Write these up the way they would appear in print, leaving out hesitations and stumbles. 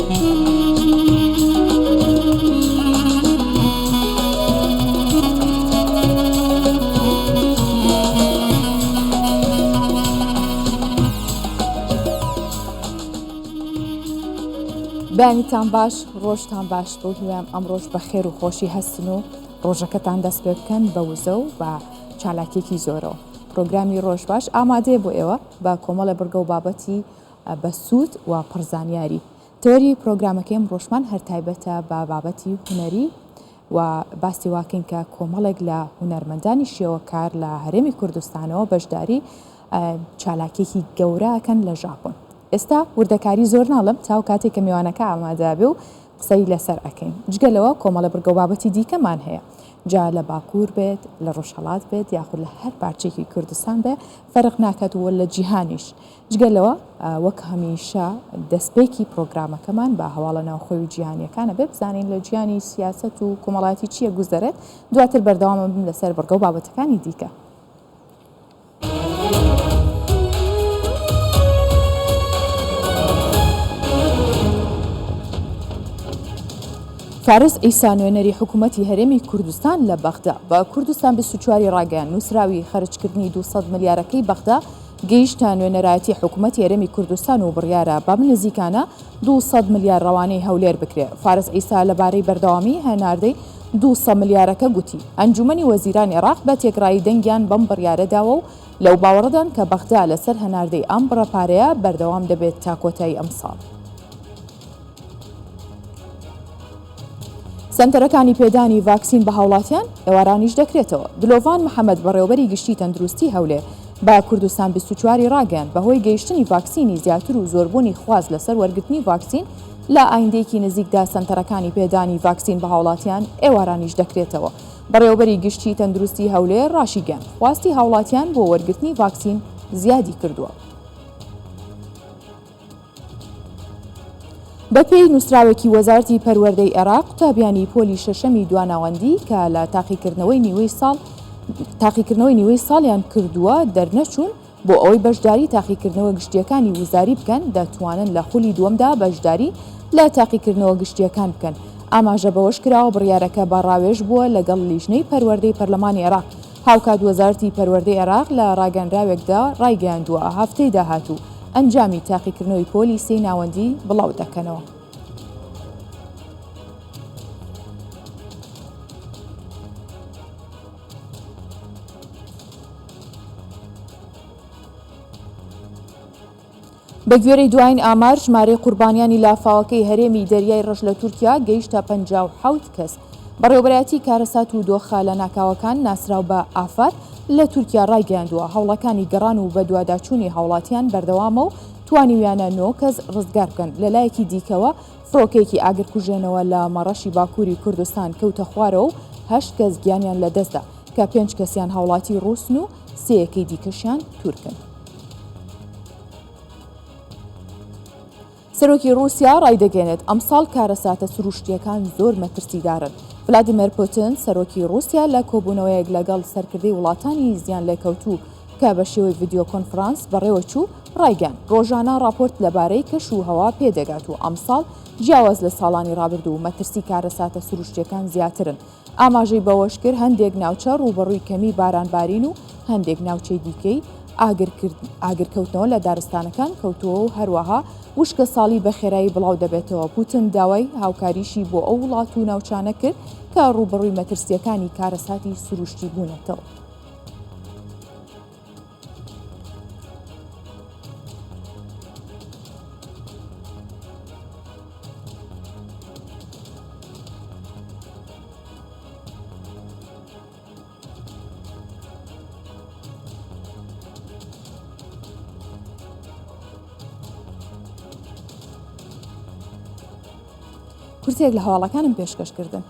بەیانیتان باش ڕۆژتان باش بەو هیوام ئەمڕۆش بە خێر و خۆشی هەستن و ڕۆژەکەتان دەست پێ بکەن بە وزە و بە چالاکیەکی زۆرەوە پرۆگرامی ڕۆژ باش ئامادەیە بۆ ئێوە بە کۆمەڵێ بڕگە و بابەتی بەسوود و پڕزانیاری تەوەری پرۆگرامەکەی ئەمڕۆشمان هەر تایبەتە بە بابەتی هونەری و باسی واکەین کە کۆمەڵێک لە هونەرمەندانی شێوەکار لە هەرێمی کوردستانەوە بەشداری چالاکیەکی گەورە ئەکەن لە ژاپۆن. ئێستا وردەکاری زۆر ناڵێم تاو کاتێک کە میوانەکە ئامادە بێ و قسەی لەسەر ئەکەین. جگە لەوە کۆمەڵە بڕگە و بابەتی دیکەمان هەیە. جا لە باکوور بێت، لە ڕۆژهەڵات بێت یاخود لە هەر پارچەیەکی کوردستان بێ فەرق ناکات و لە جیهانیش. جگە لەوە وەک هەمیشە دەستپێکی پرۆگرامەکەمان بە هەواڵە ناوخۆی و جیهانیەکانە بێ بزانین لە جیهانی سیاسەت و کۆمەڵایەتی چییە گوزەرێت دواتر بەردەوامە بم لەسەر بڕگە و بابەتەکانی دیکە. فارس عیسا نوێنەری حکوومەتی هەرێمی کوردستان لە بەغدا بە کوردستان 24 ی ڕاگەیاند نووسراوی خەرجکردنی 200 ملیارەکەی بەغدا گەیشتە نوێنەرایەتی حکومەتی هەرێمی کوردستان و بڕیارە بەم نزیکانە 200 ملیار ڕەوانەی هەولێر بکرێ. فارس عیسا لەبارەی بەردەوامیی هەناردەی 200 ملیارەکە گوتی، ئەنجوومەنی وەزیرانی عێراق بە تێکڕایی دەنگیان بەم بڕیارە داوە و لەو باوەڕەدان کە بەغدا لەسەر هەناردەی ئەم بڕە پارەیە بەردەوام دەبێت تا کۆتایی ئەمساڵ. سەنتەرەکانی پێدانی ڤاکسین بە هاوڵاتیان ئێوارانیش دەکرێتەوە. دلۆڤان محەمەد بەڕێوەبەری گشتی تەندروستی هەولێر بە کوردستان 24 ی ڕاگەیاند، بەهۆی گەیشتنی ڤاکسینی زیاتر و زۆربوونی خواست لەسەر وەرگرتنی ڤاکسین لە ئایندەیەکی نزیکدا سەنتەرەکانی پێدانی ڤاکسین بە هاوڵاتیان ئێوارانیش دەکرێتەوە. بەڕێوەبەری گشتی تەندروستی هەولێر ڕاشیگەیاند، خواستی هاوڵاتیان بۆ وەرگرتنی ڤاکسین زیادی کردووە. بەپێی نووسراوێکی وەزارەتی پەروەردەی عێراق، قوتابیانی پۆلی شەشەمی دواناوەندی کە لە تاقیکردنەوەی نیوەی ساڵ تاقیکردنەوەی نیوەی ساڵیان کردووە دەرنەچوون، بۆ ئەوەی بەشداری تاقیکردنەوە گشتییەکانی وزاری بکەن، دەتوانن لە خولی دووەمدا بەشداری لە تاقیکردنەوە گشتییەکان بکەن. ئاماژە بەوەشکراوە، بڕیارەکە بە ڕاوێژ بووە لەگەڵ لیژنەی پەروەردەی پەرلەمانی عێراق. هاوکات وەزارەتی پەروەردەی عێراق لە ڕاگەنراوێکدا ڕایگەیاندووە، هەفتەی داهاتوو ئەنجامی تاقیکردنەوەی پۆلی سێی ناوەندی بڵاو دەکەنەوە. بەگوێرەی دوایین ئامار، ژمارەی قوربانیانی لافاوەکەی هەرێمی دەریای ڕەش لە تورکیا گەیشتە 57 کەس. بەڕێوەبەرایەتی کارەسات و دۆخە لەناکاوەکان ناسراو بە ئافاد لە تورکیا ڕایگەیاندووە، هەوڵەکانی گەڕان و بەدواداچوونی هاوڵاتیان بەردەوامە و توانیویانە نۆ کەس ڕزگار بکەن. لەلایەکی دیکەوە، فڕۆکەیەکی ئاگرکوژێنەوە لە مەڕەشی باکووری کوردستان کەوتە خوارەوە و هەشت کەس گیانیان لەدەستدا، کە پێنج کەسیان هاوڵاتی ڕووسن و سێیەکەی دیکەشیان تورکن. سەرۆکی ڕووسیا ڕایدەگەیەنێت، ئەمساڵ کارەساتە سروشتییەکان زۆر مەترسیدارن. ڤلادیمێر پوتن، سەرۆکی ڕووسیا لە کۆبوونەوەیەک لەگەڵ سەرکردەی وڵاتانی زیانلێکەوتوو کە بە شێوەی ڤیدیۆ کۆنفرانس بەڕێوەچوو، ڕایگەیاند، ڕۆژانە ڕاپۆرت لەبارەی کەش و هەوا پێدەگات و ئەمساڵ جیاواز لە ساڵانی ڕابردوو مەترسی کارەساتە سروشتییەکان زیاترن. ئاماژەی بەوەشکرد، هەندێک ناوچە ڕووبەڕووی کەمی بارانبارین و هەندێک ناوچەی دیکەی ئاگرکەوتنەوە لە دارستانەکان کەوتووە و هەروەها وشکەساڵی بە خێرایی بڵاودەبێتەوە. پوتن داوای هاوکاریشی بۆ ئەو وڵات و ناوچانە کرد کە ڕووبەڕووی مەترسییەکانی کارەساتی سروشتی بوونەتەوە. کورتەیەک لە هەواڵەکانم پێشکەش کردن.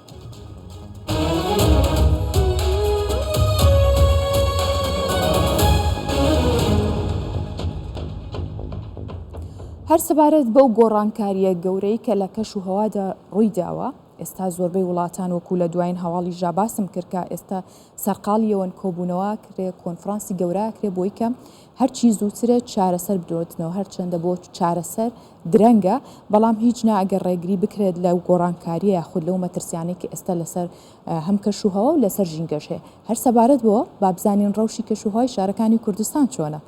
هەر سەبارەت بەو گۆڕانکارییە گەورەی کە لە کەش و هەوادا ڕوویداوە. ئێستا زۆربەی وڵاتان وەکو لە دوایین هەواڵیشدا باسم کرد کە ئێستا سەرقاڵی ئەوەن کۆبوونەوە ئەکرێ، کۆنفرانسی گەورە ئەکرێ بۆی کە هەرچی زووترە چارەسەر بدۆزنەوە، هەرچەندە بۆ چارەسەر درەنگە، بەڵام هیچ نا ئەگەر ڕێگری بکرێت لەو گۆڕانکارییە یاخود لەو مەترسیانەی کە ئێستا لەسەر هەم کەشوهەوا و لەسەر ژینگەش هەیە. هەر سەبارەت بەوە با بزانین ڕەوشی کەشوهەوای شارەکانی کوردستان چۆنە؟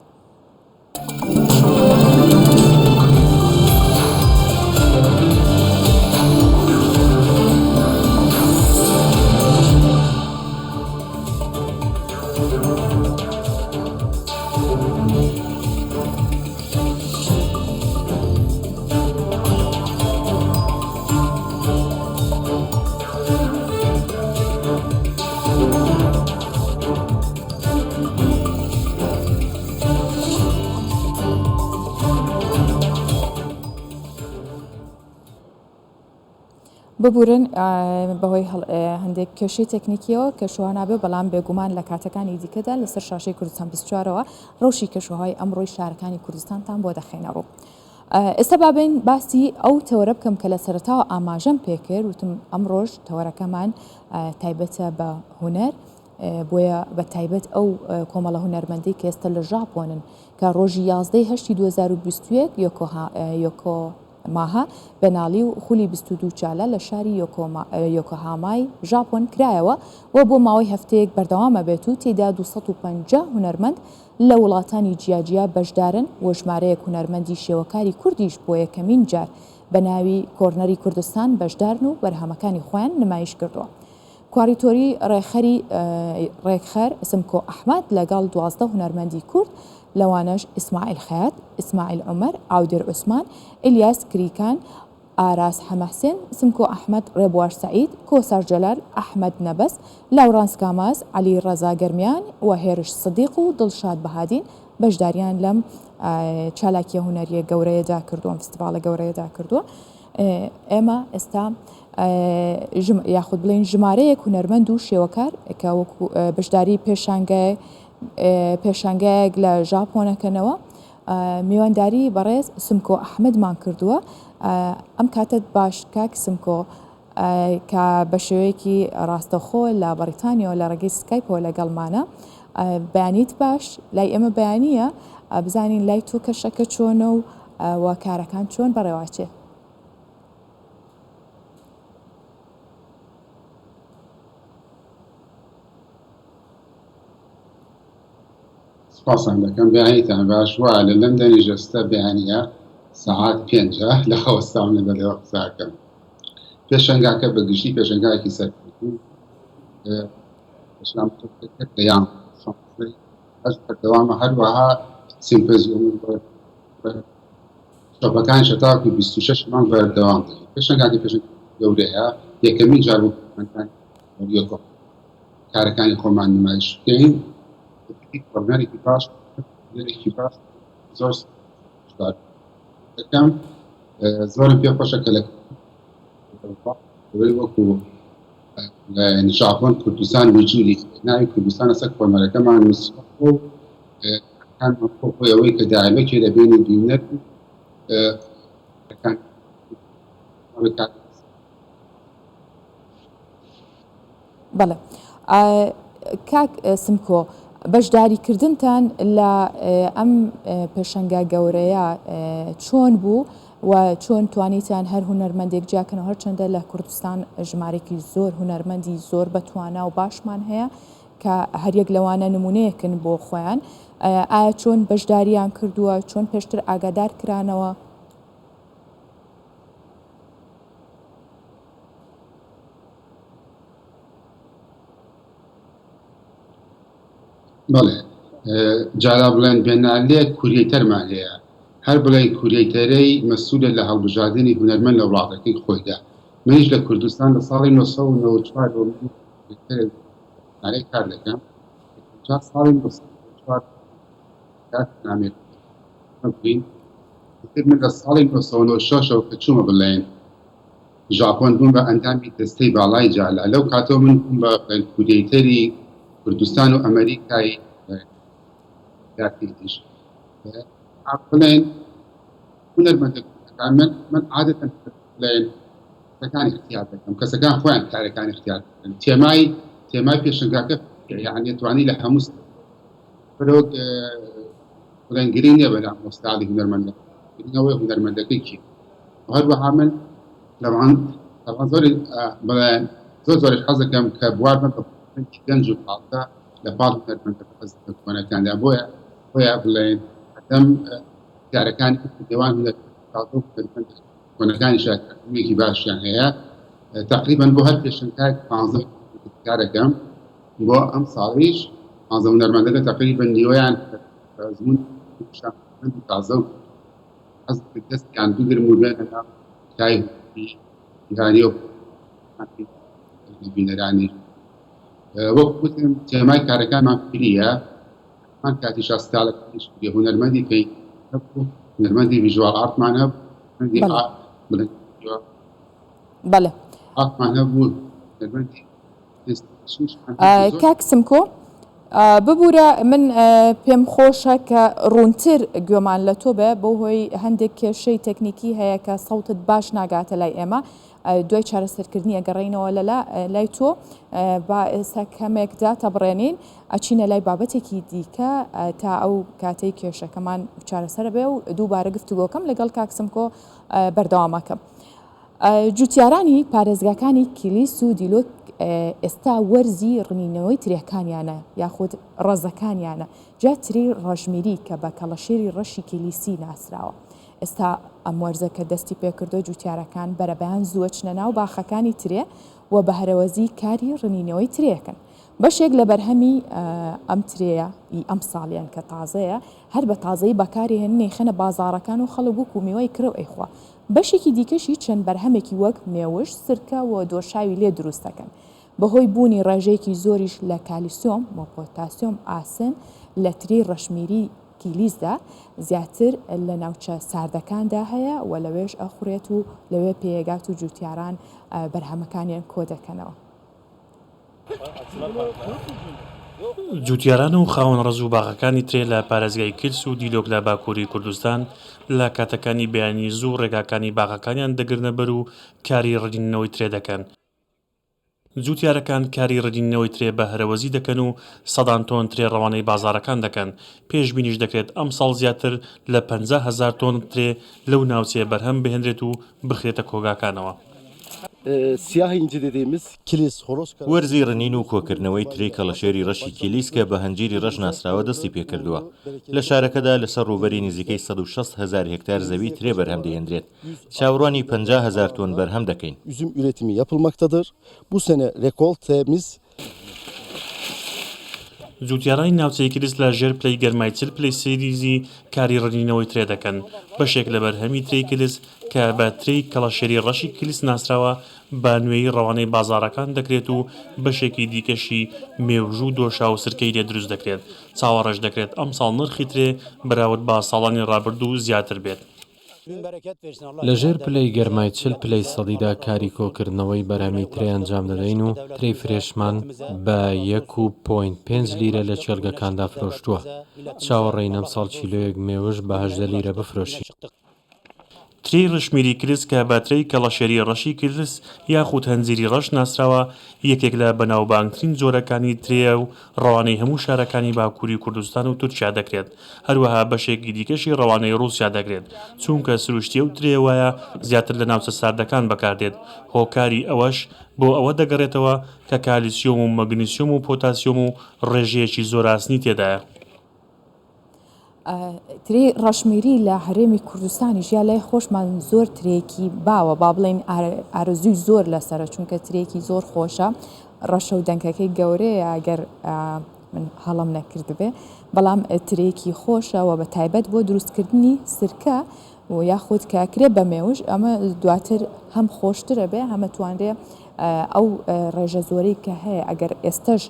ببورن بەهۆی هەندێک کێشەی تەکنیکیەوە کەشوها نابێ بەڵام بێگومان لە کاتەکانی دیکەدا لەسەر شاشەی کوردستان 24ەوە ڕەوشی کەشوهوای ئەمڕۆی شارەکانی کوردستانتان بۆ دەخەینە ڕوو. ئێستا با بێین باسی ئەو تەوەرە بکەم کە لە سەرەتاوە ئاماژەم پێکرد وتم ئەمڕۆش تەوەرەکەمان تایبەتە بە هونەر بۆیە بە تایبەت ئەو کۆمەڵە هونەرمەندەی کە ئێستا لە ژاپۆنن کە ڕۆژی یازدەی هەشتی 2021 یۆکۆهاما بەناڵی و خولی 22 چالە لە شاری یۆکۆهامای ژاپۆن کرایەوە و بۆ ماوەی هەفتەیەک بەردەوامە بێت و تێیدا 250 هونەرمەند لە وڵاتانی جیاجیا بەشدارن و ژمارەیەک هونەرمەندی شێوەکاری کوردیش بۆ یەکەمین جار بە ناوی کۆرنەری کوردستان بەشدارن و بەرهەمەکانی خۆیان نمایش کردووە. کواریتۆری ڕێکخەری ڕێکخەر سمکۆ ئەحمەد لەگەڵ 12 هونەرمەندی کورد لەوانەش ئیسماعیل خەیات، ئیسماعیل عومەر، ئاودێر عوسمان، ئیلیاس کریکان، ئاراس حەمەحسێن، سمکۆ ئەحمەد، ڕێبوار سەعید، کۆسار جەلال، ئەحمەد نەبەز، لاورانس کاماز، عەلی ڕەزا گەرمیان و هێرش سدیق و دڵشاد بەهادین بەشداریان لەم چالاکیە هونەریە گەورەیەدا کردووە، ئەم فستیڤاڵە گەورەیەدا کردووە. ئێمە ئێستا یاخود بڵێین ژمارەیەک هونەرمەند و شێوەکار کە وەکو بەشداری پێشانگای پێشانگایەک لە ژاپۆنەکەنەوە میوانداری بەڕێز سمکۆ ئەحمەدمان کردووە. ئەم کاتەت باش کاک سمکۆ کە بە شێوەیەکی ڕاستەوخۆ لە بەڕیتانیەوە لە ڕێگەی سکایپەوە لەگەڵمانە. بەیانیت باش، لای ئێمە بەیانییە، بزانین لای تۆ کەشەکە چۆنە و و کارەکان چۆن بەڕێوەچێ؟ سپاستان دەکەم بەیانیتان باش وا لە لەندەنیش ئێستا بەیانیە سەعات پێنجە لە خەوەستاوم لەگەڵ ئێوە قسە ئەکەم پێشەنگاکە بە گشتی پێشەنگایەکی سەرکەوتوو یان هەست بەردەوامە هەروەها سیمپۆزیۆم شۆپەکان شەتاکو 26 مانگ بەردەوام دەبێت پێشەنگاکە پێشەنگ گەورەیە یەکەمین جار بوو کارەکانی خۆمان نمایش بکەین کۆرنەرێکی باش هونەرێکی باش زۆر بەشدار دەکەم زۆرم پێ خۆشە کە لە ئەوەی وەکو ژاپۆن کوردستان وجودی ناوی کوردستان لەسەر کۆرنەرەکەمان نووسراوە و خۆی ئەوەی کە دایمەکێ لە بینی بینەر بەڵێ کاک سمکۆ بەشداری کردنتان لە ئەم پێشەنگا گەورەیە چۆن بوو و چۆن توانیتان هەر هونەرمەندێک جیاکەنەوە هەرچەندە لە کوردستان ژمارێکی زۆر هونەرمەندی زۆر بەتوانا و باشمان هەیە کە هەریەک لەوانە نمونەیەکن بۆ خۆیان ئایا چۆن بەشداریان کردووە چۆن پێشتر ئاگادار کرانەوە؟ بەڵێ جارا بڵێن بێنالێ کوریتەرمان هەیە هەر بڵێن کوریتەرەی مەسولە لە هەڵبژاردنی هونەرمەند لە وڵاتەکەی خۆیدا منیش لە کوردستان لە ساڵی 1994 ەوە کار دەکەم ساڵی 1994 نامێت بووین من لە ساڵی 1996 ەوە کە چوومە بڵێن ژاپۆن بووم بە ئەندامی دەستەی باڵای جالا، لەو کاتەوە من بووم بە curator ی کوردستان و ئەمەریکای لاتینیش. بڵێن هونەرمەندە کوردەکان من من عادەتەن بڵێن. کەسەکان اختیار دەکەم، کەسەکان خۆیان کارەکان اختیار دەکەن. تێمای تێمای پێشەنگاکە یعنی توانی لە هەموو بەرەوە بڵێن گرنگ نییە بەلام ئۆستادی هونەرمەندە گرنگەوەی هونەرمەندەکەی کێ. هەروەها من طبعا طبعا زۆر بڵێن زۆر زۆریش حەز دەکەم کە بوار بم بە گەنج و تازە لە پاڵ هونەرمەندە کۆنەکاندا، بۆیە بۆیە بڵێن هەردەم کارەکانی نێوان هونەر تازە و هونەرمەندە کۆنەکانیشا کارکردنێکی باشیان هەیە. تقریبا بۆ هەر پێشەنگایەک 15 کارەکەم، بۆ ئەم ساڵیش 15 هونەرمەندەکە تقریبا نیوەیان ئەزموون تازە و حەز دەستیان بگرم و بێنە ناو تای جیهانی و بینەرانی. وەک وتم تێمای کارەکانمان فریە، هەمان کاتیشا ستایلەکانیش فریە. هونەرمەندی پەی هەبوو، هونەرمەندی visual art مان هەبوو، هونەرمەندی بڵێ بەڵێ art مان هەبوو، هونەرمەندی کاک سمکۆ ببورە من پێم خۆشە کە ڕوونتر گوێمان لە تۆ بێ بۆ هۆی هەندێک کێشەی تەکنیکی هەیە کە سەوتت باش ناگاتە لای ئێمە دوای چارەسەرکردنی ئەگەڕێینەوە لەلا لای تۆ با ئێستا کەمێک داتەبڕێنین ئەچینە لای بابەتێکی دیکە تا ئەو کاتەی کێشەکەمان چارەسەرە بێ و دووبارە گفتوگۆکەم لەگەڵ کاک سمکۆ بەردەوامەکەم. جوتیارانی پارێزگاکانی کیلیس و دیلۆک ئێستا وەرزی ڕنینەوەی ترێکانیانە یاخود ڕەزەکانیانە، جا ترێی ڕەشمیری کە بە کەڵەشێری ڕەشی کیلیسی ناسراوە. ئێستا ئەم وەرزە کە دەستی پێکردووە جوتیارەکان بەرەبەیان زووە چنە ناو باخەکانی ترێ و بە هەرەوەزی کاری ڕنینەوەی ترێکن. بەشێک لە بەرهەمی ئەم ترێیە ی ئەمساڵیان کە تازەیە هەر بە تازەیی بەکاری هێنن ئەیخەنە بازاڕەکان و خەڵک وەکو میوە ئەیکڕێ و ئەیخوا. بەشێکی دیکەشی چەند بەرهەمێکی وەک مێوژ، سرکە و دۆشاوی لێ دروست دەکەن. بەهۆی بوونی ڕێژەیەکی زۆریش لە کالیسیۆم و پۆتاسیۆم، ئاسن لە ترێی ڕەشمیری کیلیسدا زیاتر لە ناوچە ساردەکاندا هەیە و لەوێش ئەخورێت و لەوێ پێیەگات و جوتیاران بەرهەمەکانیان کۆدەکەنەوە. جوتیاران و خاوەن ڕەز و باخەکانی ترێ لە پارێزگای کلس و دیلۆک لە باکووری کوردستان لە کاتەکانی بەیانی زوو ڕێگاکانی باخەکانیان دەگرنە بەر و کاری ڕنینەوەی ترێ دەکەن. جوتیارەکان کاری ڕنینەوەی ترێ بە هەرەوەزی دەکەن و سەدان تۆن ترێ ڕەوانەی بازاڕەکان دەکەن، پێشبینیش دەکرێت ئەمساڵ زیاتر لە 50,000 تۆن ترێ لەو ناوچەیە بەرهەم بهێنرێت و بخرێتە کۆگاکانەوە. وەرزی ڕنین و کۆکردنەوەی ترێی کەڵەشێری ڕەشی کیلیس کە بە هەنجیری ڕەش ناسراوە دەستی پێکردووە. لە شارەکەدا لەسەر ڕووبەری نزیکەی 160 هەزار هێکتار زەوی ترێ بەرهەم دەهێندرێت. چاوەڕوانی 50 هەزار تۆن بەرهەم دەکەین. جوتیارانی ناوچەی کیلیس لە ژێر پلەی گەرمای 40 پلەی سیلیزی کاری ڕنینەوەی ترێ دەکەن. بەشێک لە بەرهەمی ترێی کیلیس کە بە ترێی کەڵەشێری ڕەشی کیلیس ناسراوە، بە نوێیی ڕەوانەی بازاڕەکان دەکرێت و بەشێکی دیکەشی مێوژ و دۆشاو و سرکەی لێ دروست دەکرێت. چاوەڕێش دەکرێت ئەمساڵ نرخی ترێ بەراورد بە ساڵانی ڕابردوو زیاتر بێت. لە ژێر پلەی گەرمای 40 پلەی سەدیدا کاری کۆکردنەوەی بەرهەمی ترێ ئەنجام دەدەین و ترێی فرێشمان بە یەک و point پێنج لیرە لە کێڵگەکاندا فرۆشتووە. چاوەڕێین ئەمساڵ کیلۆیەک مێوژ بە 18 لیرە بفرۆشین. ترێی ڕەشمیری کلس کە بە ترێی کەڵەشێری ڕەشی کلس یاخود هەنجیری ڕەش ناسراوە، یەکێک لە بەناوبانگترین جۆرەکانی ترێیە و ڕەوانەی هەموو شارەکانی باکووری کوردستان و تورکیا دەکرێت، هەروەها بەشێکی دیکەشی ڕەوانەی ڕووسیا دەکرێت، چونکە سروشتی ئەو ترێیە وایە زیاتر لە ناوچە ساردەکان بەکاردێت، هۆکاری ئەوەش بۆ ئەوە دەگەڕێتەوە کە کالیسیۆم و مەگنیسیۆم و پۆتاسیۆم و ڕێژەیەکی زۆر ئاسنی تێدایە. ترێی ڕەشمیری لە هەرێمی کوردستانیش یا لای خۆشمان زۆر ترێکی باوە با بڵێین ئارەزووی زۆر لەسەرە چونکە ترێکی زۆر خۆشە ڕەشە و دەنکەکەی گەورەیە گەر من هەڵم نەکردبێ بەڵام ترێکی خۆشە و بە تایبەت بۆ دروستکردنی سرکە و یاخود کە کرێ بە مێوژ ئەمە دواتر هەم خۆشترە بێ هەمە توانرێ ئەو ڕێژە زۆرەی کە هەیە ئەگەر ئێستش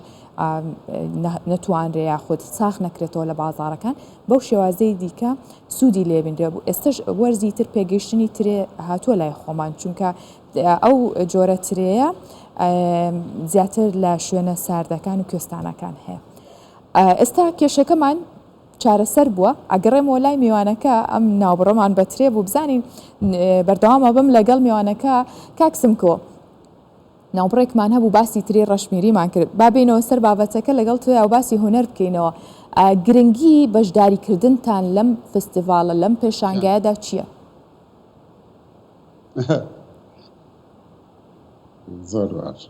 نەتوانرێ یاخود ساخ نەکرێتەوە لە بازاڕەکان بەو شێوازەی دیکە سوودی لێبینرێ بوو ئێستش وەرزی تر پێگەیشتنی ترێ هاتووە لای خۆمان چونکە ئەو جۆرە ترێیە زیاتر لە شوێنە ساردەکان و کوێستانەکان هەیە ئێستا کێشەکەمان. چارەسەر بووە ئەگەڕێمەوە لای میوانەکە ئەم ناوبڕەمان بە ترێ بوو بزانین بەردەوامە بم لەگەڵ میوانەکە کاک سمکۆ ناوبڕێکمان هەبوو باسی ترێی ڕەشمیریمان کرد با بێینەوە سەر بابەتەکە لەگەڵ تۆیا و باسی هونەر بکەینەوە گرنگی بەشداریکردنتان لەم فستیڤاڵە لەم پێشانگایەدا چییە؟ زۆر باش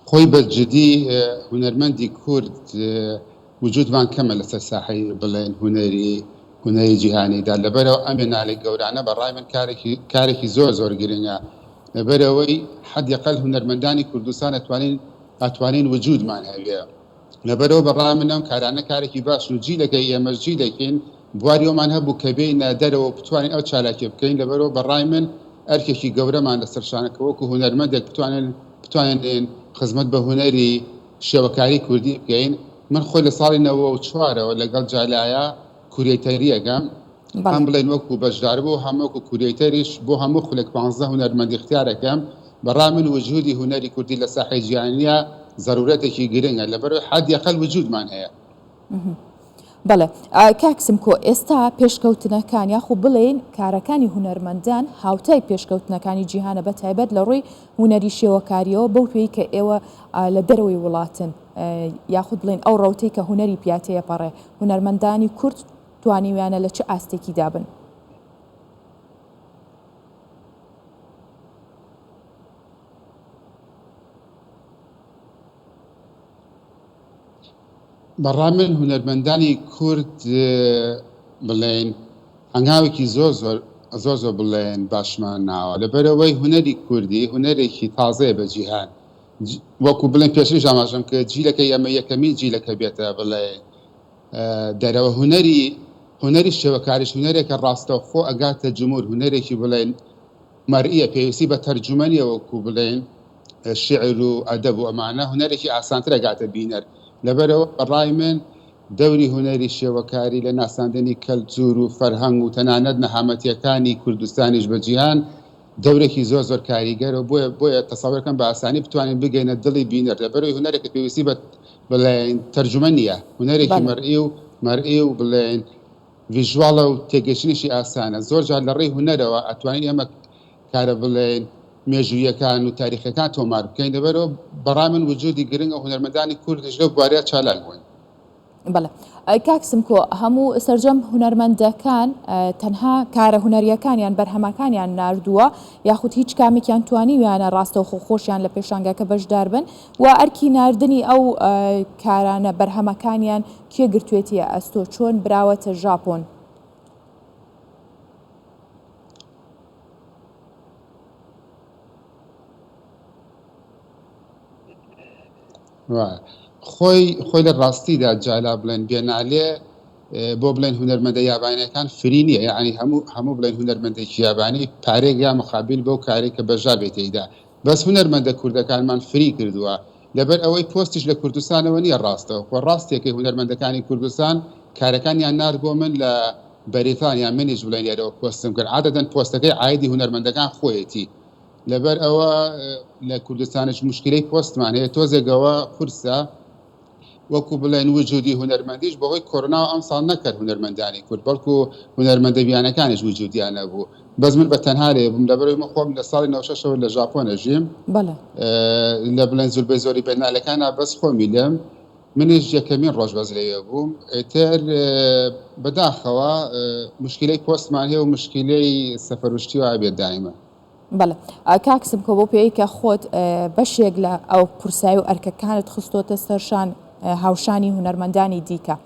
خۆی بە جدی هونەرمەندی کورد وجودمان کەمە لەسەر ساحەی بڵێن هونەری هونەری جیهانیدا لەبەرەوە ئەم بێنالێ گەورانە بە ڕای من کارێکی کارێکی زۆر زۆر گرنگە لەبەرەوەی حەدیقەل هونەرمەندانی کوردستان ئەتوانین ئەتوانین وجودمان هەبێ لەبەرئەوە بە ڕای من ئەم کارانە کارێکی باشن و جیلەکەی ئێمەش جیلێکین بواری ئەومان هەبوو کە بێینە دەرەوە و بتوانین ئەو چالاکیە بکەین لەبەرئەوە بە ڕای من ئەرکێکی گەورەمان لەسەر شانە کە وەکو هونەرمەندێک بتوانین بتوانین خزمەت بە هونەری شێوەکاری کوردی بکەین من خۆی لە ساڵی 94ەوە لەگەڵ جالایە کورێتەریەکەم هەم بڵێن وەکو بەشداربوو هەم وەکو curator یش بۆ هەموو خولێک پانزە هونەرمەند ئیختیار ئەکەم، بەڕای من وجودی هونەری کوردی لە ساحەی جیهانییا زەرورەتێکی گرنگە لەبەرئەوەی حەدیەقەل وجودمان هەیە. بەڵێ کاک سمکۆ ئێستا پێشکەوتنەکان یاخو بڵێین کارەکانی هونەرمەندان هاوتای پێشکەوتنەکانی جیهانە بە تایبەت لە ڕووی هونەری شێوەکاریەوە بەو پێی کە ئێوە لە دەرەوەی وڵاتن یاخود بڵێین ئەو ڕەوتەی کە هونەری پیا تێپەڕێ هونەرمەندانی کورد توانیویانە لە چ ئاستێکیدا بن؟ بەڕای من هونەرمەندانی کورد بڵێن هەنگاوێکی زۆر زۆر زۆر زۆر بڵێن باشمان ناوە لەبەرەوەی هونەری کوردی هونەرێکی تازەیە بە جیهان وەکو بڵێن پێشتریش ئاماژەم کرد جیلەکەی ئەمە یەکەمین جیلەکە بێتە بڵێ دەرەوە هونەری هونەری شێوەکاریش هونەرێکە ڕاستەوخۆ ئەگاتە جمهور هونەرێکی بڵێن مەرئیە پێویستی بە تەرجومە نیە وەکو بڵێن شیعر و ئەدەب و ئەمانە هونەرێکی ئاسانتر ئەگاتە بینەر لەبەرئەوە بە ڕای من دەوری هونەری شێوەکاری لە ناساندنی کەلتور و فەرهەنگ و تەنانەت نەهامەتیەکانی کوردستانیش بە جیهان دەورێکی زۆر زۆر کاریگەرە و بۆیە بۆیە تەسەوەرکەم بە ئاسانی بتوانین بگەینە دڵی بینەر لەبەرئەوەی هونەرێکە پێویستی بە بڵێین تەرجومە نییە هونەرێکی مەرئی و مەرئی و بڵێین visual ە و تێگەیشتنیشی ئاسانە زۆر جار لە ڕێی هونەرەوە ئەتوانین ئێمە کارە بڵێین مێژوویەکان و تاریخەکان تۆمار بکەین لەبەرئەوە بەڕای من وجودی گرنگە هونەرمەندانی کوردیش لەو بوارەیا چالاک بوون. بەڵێ کاک سمکۆ هەموو سەرجەم هونەرمەندەکان تەنها کارە هونەریەکانیان بەرهەمەکانیان ناردووە یاخود هیچ کامێکیان توانیویانە ڕاستەوخۆ خۆشیان لە پێشانگاکە بەشدار بن و ئەرکی ناردنی ئەو کارانە بەرهەمەکانیان کێ گرتوێتیە ئەستۆ چۆن براوەتە ژاپۆن؟ خۆی خۆی لە ڕاستیدا جالا بڵێن بێنالێ بۆ بڵێن هونەرمەندە یابانیەکان free نییە یعنی هەموو هەموو بڵێن هونەرمەندێکی یابانی پارێک یا مقابل بەو کارێک کە بەشدار بێت تێیدا بەس هونەرمەندە کوردەکانمان free کردووە لەبەر ئەوەی پۆستیش لە کوردستانەوە نییە ڕاستە خۆ ڕاستێکی هونەرمەندەکانی کوردستان کارەکانیان نارد بۆ من لە بەریتانیا منیش بڵێن لێرەوە پۆستم کرد عادەتەن پۆستەکەی عایدی هونەرمەندەکان خۆیەتی لەبەر ئەوە لە کوردستانش موشکیلەی پۆستمان هەیە تۆزێک ئەوە قورسە وەکو بڵێن وجودی هونەرمەندیش بەهۆی کۆرۆناوە ئەمساڵ نەکرد هونەرمەندانی کورد بەڵکو هونەرمەندە بیانەکانیش وجودیان نەبوو بەس من بە تەنها لێ بووم لەبەرئەوەی من خۆم لە ساڵی 96ەوە لە ژاپۆن ئەژیم بەڵێ لە بڵێن زوربەی زۆری بەنالەکانا بەس خۆمی لێم منیش یەکەمین ڕۆژ بەس لەوێ بووم ئیتر بەداخەوە مشکلەی پۆستمان هەیە و مشکلەی سەفەروشتی وا بێت دایمە. بەڵێ کاک سمکۆ بەو پێیەی کە خۆت بەشێک لە ئەو قورسایی و ئەرکەکانت خستۆتە سەر شان هاوشانی هونەرمەندانی دیکە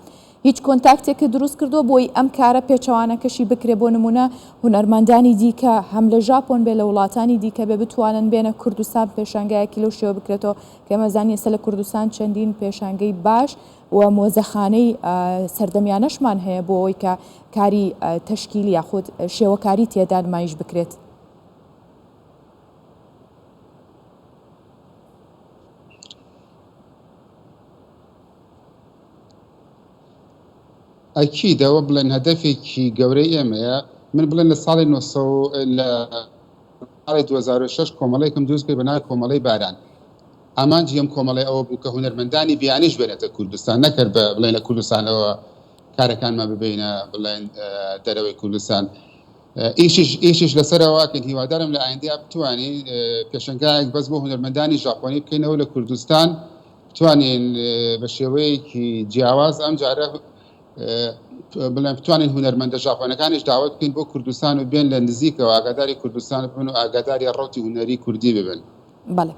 هیچ کۆنتاکتێکت دروست کردووە بۆی ئەم کارە پێچەوانەکەشی بکرێ بۆ نمونە هونەرمەندانی دیکە هەم لە ژاپۆن بێ لە وڵاتانی دیکە بێ بتوانن بێنە کوردستان پێشانگایەکی لەو شێوە بکرێتەوە کە ئێمە زانین ئێستا لە کوردستان چەندین پێشانگەی باش و مۆزەخانەی سەردەمیانەشمان هەیە بۆ ئەوەی کە کاری تەشکیلی یاخود شێوەکاری تێدا نمایش بکرێت. ئەکید ئەوە بڵێن هەدەفێکی گەورەی ئێمەیە من بڵێن لە ساڵی 900 لە ساڵی 2006 کۆمەڵێکم دروست کرد بە ناوی کۆمەڵەی باران. ئامانجی ئەم کۆمەڵەیە ئەوە بوو کە هونەرمەندانی بیانیش بێنێتە کوردستان نەک هەر بە بڵێن لە کوردستانەوە کارەکانمان ببەینە بڵێن دەرەوەی کوردستان. ئیشیش ئیشیش لەسەرەوە کەین هیوادارم لە ئایندەیا بتوانین پێشەنگایەک بەس بۆ هونەرمەندانی ژاپۆنی بکەینەوە لە کوردستان بتوانین بە شێوەیەکی جیاواز ئەم جارە بڵێن بتوانین هونەرمەندە ژاپۆنەکانیش داوت بکەین بۆ کوردستان و بێن لە نزیکەوە ئاگاداری کوردستان ببن و ئاگاداری ڕەوتی هونەری کوردی ببن. بەڵێ.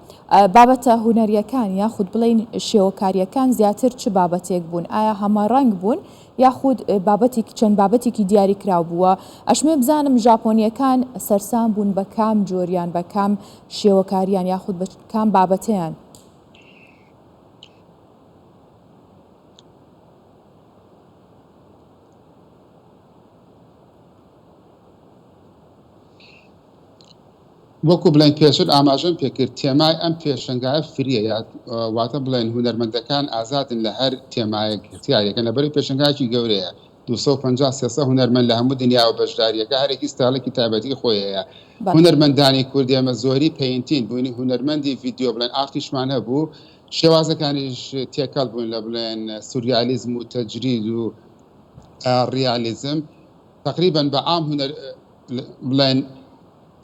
بابەتە هونەرییەکان یاخود بڵێین شێوەکارییەکان زیاتر چ بابەتێک بوون؟ ئایا هەمەڕەنگ بوون یاخود بابەتێک چەند بابەتێکی دیاریکراو بووە؟ ئەشمێ بزانم ژاپۆنییەکان سەرسام بوون بە کام جۆریان، بە کام شێوەکارییان یاخود بە کام بابەتەیان؟ وەکو بڵێن پێشتر ئاماژەم پێکرد تێمای ئەم پێشەنگایە فریە یا واتە بڵێن هونەرمەندەکان ئازادن لە هەر تێمایەک اختیارەکەن لەبەری پێشەنگایەکی گەورەیە 250 300 هونەرمەند لە هەموو دنیاوە بەشداریەکە هەرێکی ستایڵێکی تایبەتی خۆی هەیە هونەرمەندانی کورد ئێمە زۆری painting بووین هونەرمەندی ڤیدیۆ بڵێن ئارتیشمان هەبوو شێوازەکانیش تێکەڵ بوون لە بڵێن سوریالیزم و تەجرید و ڕیالیزم تقریبا بە عام هونەر بڵێن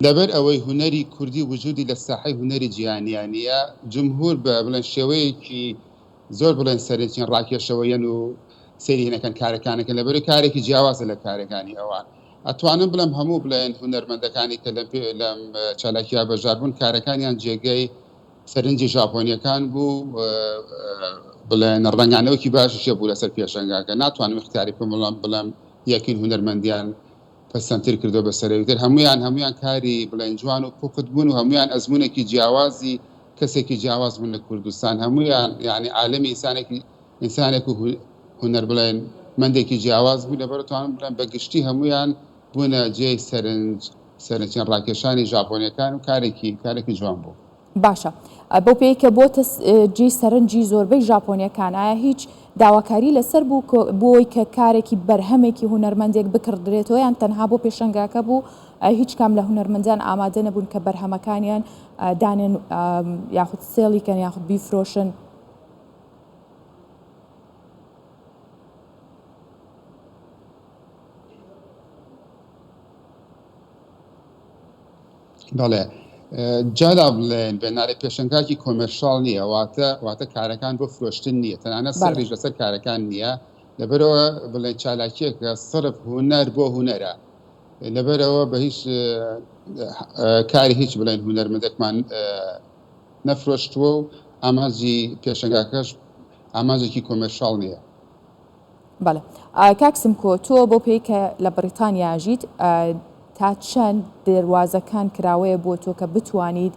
لەبەر ئەوەی هونەری کوردی وجودی لە ساحەی هونەری جیهانیا نییە، جمهور بە بڵێن شێوەیەکی زۆر بڵێن سەرنجین ڕاکێشەوە یەن و سەیری هینەکەن کارەکانەکەن لەبەرئەوەی کارێکی جیاوازە لە کارەکانی ئەوان. ئەتوانم بڵێم هەموو بڵێن هونەرمەندەکانی کە لەم لەم چالاکییا بەشدار بوون کارەکانیان جێگەی سەرنجی ژاپۆنییەکان بوو بڵێن ڕەنگانەوەکی باشیش هەبوو لەسەر پێشەنگاکە ناتوانم اختیاری بکەم بڵێم بڵێم یەکین هونەرمەندیان پەسەندتر کردوە بەسەر ئەویتر هەموویان هەموویان کاری بڵێن جوان و پوخت بوون و هەموویان ئەزموونێکی جیاوازی کەسێکی جیاواز بوون لە کوردستان هەموویان یعنی عالەمی ئینسانێکی ئینسانێک و هونەر بڵێن مەندێکی جیاواز بوو لەبەر توانم بڵێم بە گشتی هەموویان بوونە جێی سەرنج سەرنجیان ڕاکێشانی ژاپۆنیەکان و کارێکی کارێکی جوان بوو. باشە بەو پێیەی کە بۆتە جێی سەرنجی زۆربەی ژاپۆنیەکان ئایا هیچ داواکاری لەسەر بوو بۆی کە کارێکی بەرهەمێکی هونەرمەندێک بکڕدرێتەوە یان تەنها بۆ پێشەنگاکە بوو هیچ کام لە هونەرمەندان ئامادە نەبوون کە بەرهەمەکانیان دانێن یاخود سێڵی کەن یاخود بیفرۆشن؟ بەڵێ جادا بڵێن بێنارێ پێشەنگاکی commercial نییە واتە واتە کارەکان بۆ فرۆشتن نییە تەنانەت سەریش لەسەر کارەکان نییە لەبەرەوە بڵێن چالاکیەکە سرف هونەر بۆ هونەرە لەبەرەوە بە هیچ کاری هیچ بڵێن هونەرمەندێکمان نەفرۆشتووە و ئامانجی پێشەنگاکەش ئامانجێکی commercial نییە. بەڵێ کاک سمکۆ تۆ بەو پێی کە لە بەڕیتانیا ئەژیت تا چەند دەروازەکان کراوەیە بۆ تۆ کە بتوانیت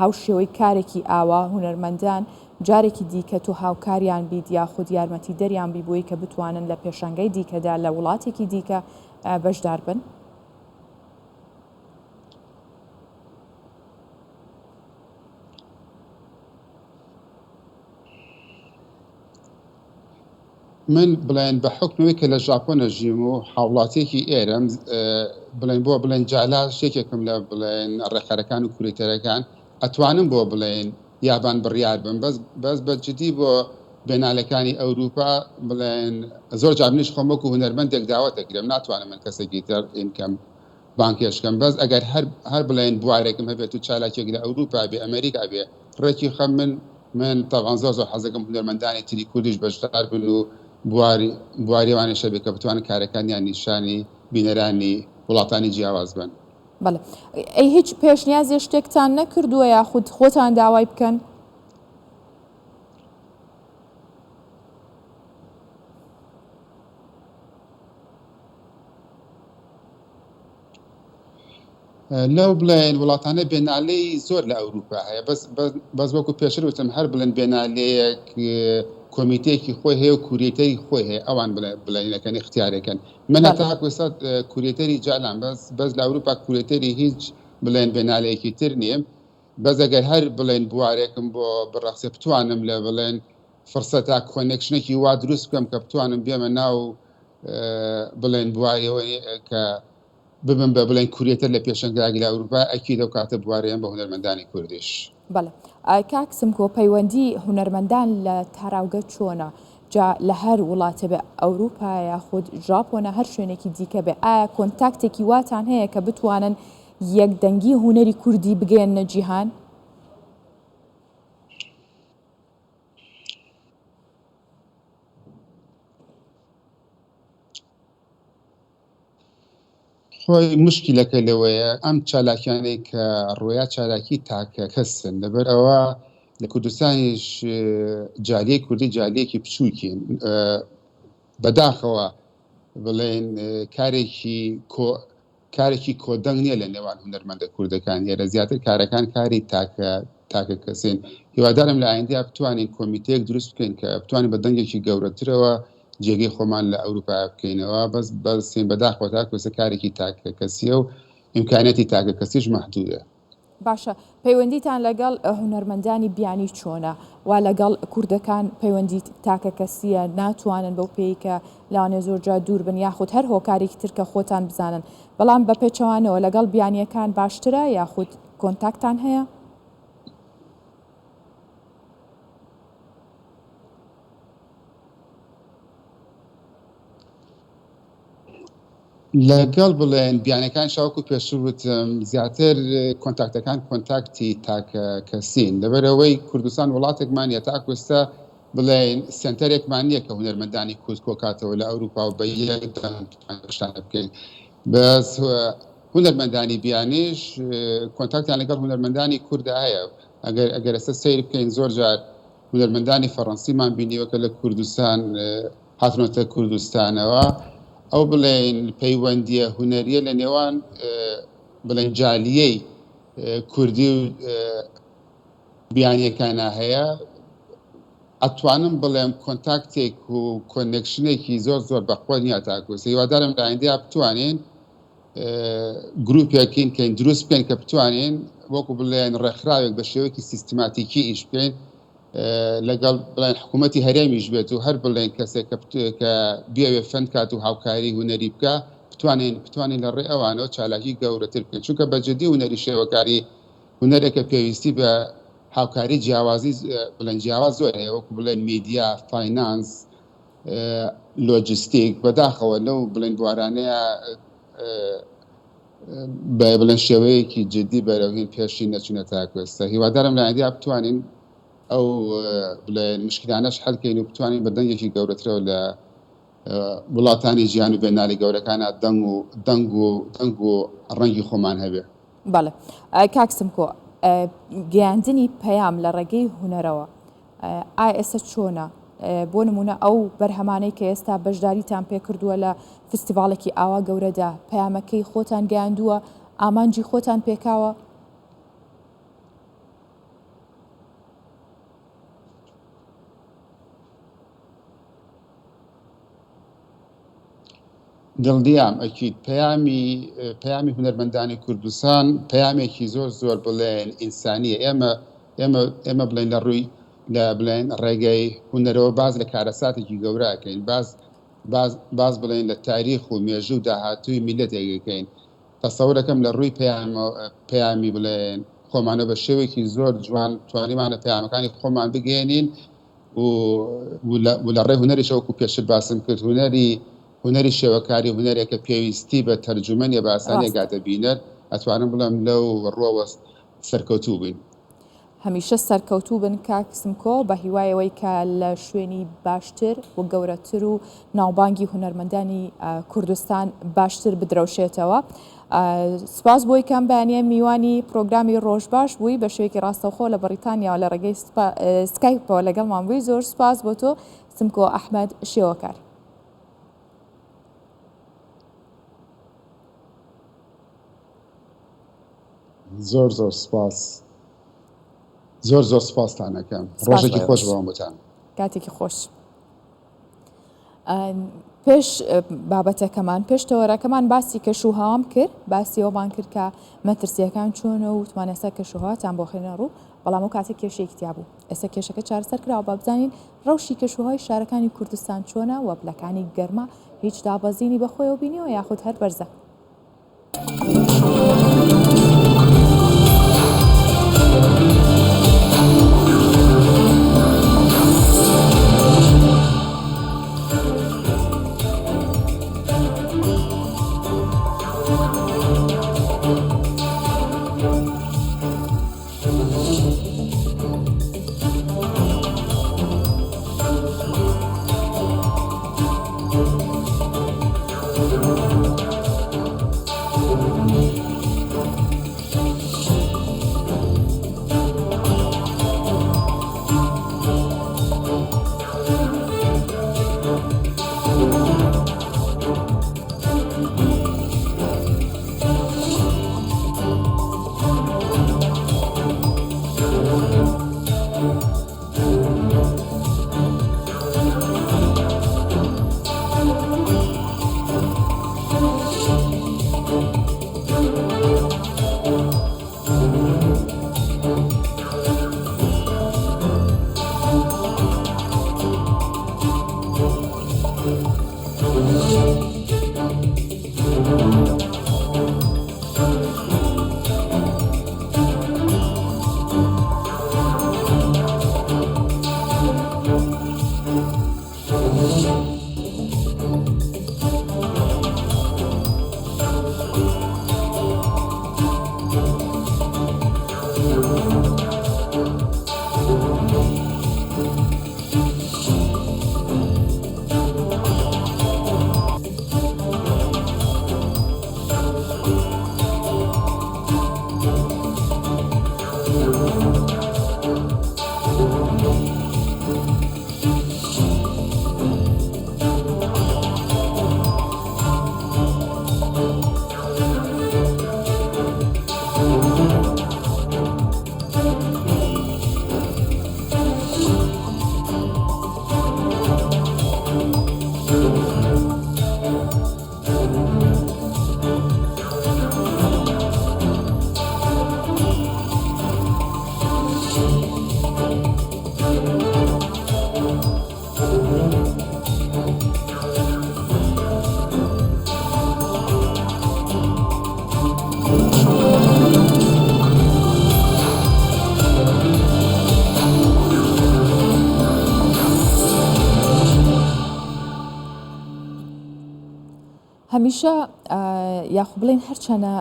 هاوشێوەی کارێکی ئاوا هونەرمەندان جارێکی دیکە تۆ هاوکاریان بیت یاخود یارمەتی دەریان بی بۆی کە بتوانن لە پێشانگای دیکەدا لە وڵاتێکی دیکە بەشدار بن؟ من بڵێن بە حوکمەوەی کە لە ژاپۆن ئەژیم و هاوڵاتیەکی ئێرەم بڵێن بۆ بڵێن جالاش یەکێکم لە بڵێن ڕێکخەرەکان و curator ەکان ئەتوانم بۆ بڵێن یابان بڕیار بم بەس بەس بە جدی بۆ بێنالەکانی ئەوروپا بڵێن زۆر جار منیش خۆم وەکو هونەرمەندێک داوەت ئەکرێم ناتوانم من کەسێکی تر ئینکەم بانگهێشت کەم بەس ئەگەر هەر هەر بڵێن بوارێکم هەبێت و چالاکیەک لە ئەوروپا بێ ئەمریکا بێ ڕێکی خەم من من تەبعەن زۆر زۆر حەزەکەم هونەرمەندانی تری کوردیش بەشدار بن و بواری بواری ئەوانیش هەبێ کە بتوانن کارەکانیان نیشانی بینەرانی وڵاتانی جیاواز بەن. بەڵێ ئەی هیچ پێشنیازێ شتێکتان نەکردووە یاخود خۆتان داوای بکەن؟ لەو بڵێن وڵاتانە بێنالێی زۆر لە ئەوروپا هەیە بەس بەس وەکو پێشتر وتم هەر بڵێن بێنالێیەک کۆمیتەیەکی خۆی هەیە و curator ی خۆی هەیە ئەوان بڵێنەکەن اختیارەکەن من هەتاکو ئێستا curator ی جالام بەس بەس لە ئەوروپا curator ی هیچ بڵێن بێنالێکی تر نیم بەس ئەگەر هەر بڵێن بوارێکم بۆ بڕەخسێ بتوانم لە بڵێن فرسەتا connection ێکی وا دروست بکەم کە بتوانم بێمە ناو بڵێن بوارەوە کە ببم بە بڵێن curator لە پێشەنگایەک لە ئەوروپا ئەکید ئەو کاتە بوارەیەم بە هونەرمەندانی کوردیش. بەڵێ کاک سمکۆ پەیوەندی هونەرمەندان لە تاراوگە چۆنە؟ جا لە هەر وڵاتێ بێ ئەوروپا یاخود ژاپۆنە هەر شوێنێکی دیکە بێ ئایا کۆنتاکتێکی واتان هەیە کە بتوانن یەک دەنگی هونەری کوردی بگەیەننە جیهان؟ خۆی مشکلەکە لەوەیە ئەم چالاکیانەی کە ڕۆیا چالاکی تاکە کەسن لەبەر ئەوە لە کوردستانیش جالیەی کوردی جالیەکی بچووکین بەداخەوە بڵێن کارێکی کۆ کارێکی کۆدەنگ نییە لە نێوان هونەرمەندە کوردەکان ئێرە زیاتر کارەکان کاری تاکە تاکە کەسین هیوادارم لە ئایندەیا بتوانین کۆمیتەیەک دروست بکەین کە بتوانین بە دەنگێکی گەورەترەوە جێگەی خۆمان لە ئەوروپا بکەینەوە بەس بەسین بەداخەوە تاکو ئێستا کارێکی تاکە کەسیە و ئیمکانیەتی تاکە کەسیش مەحدودە. باشە پەیوەندیتان لەگەڵ هونەرمەندانی بیانی چۆنە؟ وا لەگەڵ کوردەکان پەیوەندی تاکەکەسییە ناتوانن بەو پێی کە لەوانەیە زۆر جار دوور بن یاخود هەر هۆکارێکی تر کە خۆتان بزانن بەڵام بە پێچەوانەوە لەگەڵ بیانییەکان باشترە یاخود کۆنتاکتان هەیە؟ لەگەڵ بڵێن بیانەکان شاوەکو پێشتر وتم زیاتر کۆنتاکتەکان کۆنتاکتی تاکە کەسین لەبەرئەوەی کوردستان وڵاتێکمان نیە تاکو ئێستا بڵێن سێنتەرێکمان نییە کە هونەرمەندانی کورد کۆکاتەوە لە ئەوروپا و بە یەک دەنگ شتانە بکەین بەس هونەرمەندانی بیانیش کۆنتاکتیان لەگەڵ هونەرمەندانی کوردا هەیە ئەگەر ئەگەر ئێستا سەیر بکەین زۆر جار هونەرمەندانی فەڕەنسیمان بینیوە کە لە کوردستان هاتنەتە کوردستانەوە، ئەو بڵێین پەیوەندییە هونەرییە لە نێوان بڵێین جالیەی کوردی و بیانییەکانا هەیە، ئەتوانم بڵێم کۆنتاکتێک و connection ێکی زۆر زۆر بەقوە نییە تاکو ئێستا، هیوادارم لە ئایندەیا بتوانین گروپێکین کەین دروست بکەین کە بتوانین وەکو بڵێن ڕێکخراوێک بە شێوەیەکی سیستماتیکی ئیش بکەین لەگەڵ بڵێن حکوومەتی هەرێمیش بێت و هەر بڵێن کەسێک کە بیەوێ fund کات و هاوکاری هونەری بکە بتوانین بتوانین لە ڕێ ئەوانەوە چالاکی گەورەتر بکەین چونکە بە جدی هونەری شێوەکاری هونەرێکە پێویستی بە هاوکاری جیاوازی بڵێن جیاواز زۆر هەیە وەکو بڵێن میدیا فاینانس لۆجستیک بەداخەوە لەو بڵێن بوارانەیە بە بڵێن شێوەیەکی جدی بەرەو هین پێشی نەچوونە تاکو ئێستا هیوادارم لە ئایندەیا بتوانین ئەو بڵێن مشکلانەش حەل کەین و بتوانین بە دەنگێکی گەورەترەوە لە وڵاتانی جیهان و بێنالی گەورەکانە دەنگ و دەنگ و دەنگ و ڕەنگی خۆمان هەبێ. بەڵێ کاک سمکۆ گەیاندنی پەیام لە ڕێگەی هونەرەوە ئایا ئێستا چۆنە؟ بۆ نموونە ئەو بەرهەمانەی کە ئێستا بەشداریتان پێکردووە لە فستیڤاڵێکی ئاوا گەورەدا، پەیامەکەی خۆتان گەیاندووە، ئامانجی خۆتان پێکاوە؟ دڵنیام ئەکید پەیامی پەیامی هونەرمەندانی کوردستان پەیامێکی زۆر زۆر بڵێن ئینسانیە ئێمە ئێمە ئێمە بڵێن لە ڕووی لە بڵێن ڕێگەی هونەرەوە باز لە کارەساتێکی گەورە ئەکەین باز باز باز بڵێن لە تاریخ و مێژوو و داهاتووی میللەتێک ئەکەین تەسەورەکەم لە ڕووی پەیام پەیامی بڵێن خۆمانەوە بە شێوەیەکی زۆر جوان توانیمانە پەیامەکانی خۆمان بگەیەنین و لە ڕێی هونەریشەوە وەکو پێشتر باسم کرد هونەری هونەری شێوەکاری هونەرێکە پێویستی بە تەرجومە نیە بە ئاسانی ئەگاتە بینەر ئەتوانم بڵێم لەو ڕوەوە سەرکەوتوو بووین. هەمیشە سەرکەوتوو بن کاک سمکۆ بە هیوای ئەوەی کە لە شوێنی باشتر و گەورەتر و ناوبانگی هونەرمەندانی کوردستان باشتر بدرەوشێتەوە. سپاس بۆی کەم بەیانە میوانی پرۆگرامی ڕۆژ باش بووی بە شێوەیەکی ڕاستەوخۆ لە بەڕیتانیاوە لە ڕێگەی سکایپەوە لەگەڵمان بووی زۆر سپاس بۆ تۆ سمکۆ ئەحمەد شێوەکار. زۆر زۆر سپاس زۆر زۆر سپاستان ئەکەم ڕۆژێکی خۆش بۆ هەمووتان. کاتێکی خۆش. پێش بابەتەکەمان پێش تەوەرەکەمان باسی کەش و هەوام کرد باسی ئەومان کرد کە مەترسیەکان چۆنە و وتمان ئێستا کەش و هەواتان بۆ خێنە ڕوو بەڵام ئەو کاتە کێشەیەکی تیا بوو ئێستا کێشەکە چارەسەر کراوە با بزانین ڕەوشی کەش و هەوای شارەکانی کوردستان چۆنە و پلەکانی گەرما هیچ دابەزینی بەخۆیەوە بینیوە یاخود هەر بەرزە. هەمیشە یاخو بڵێین هەرچەنە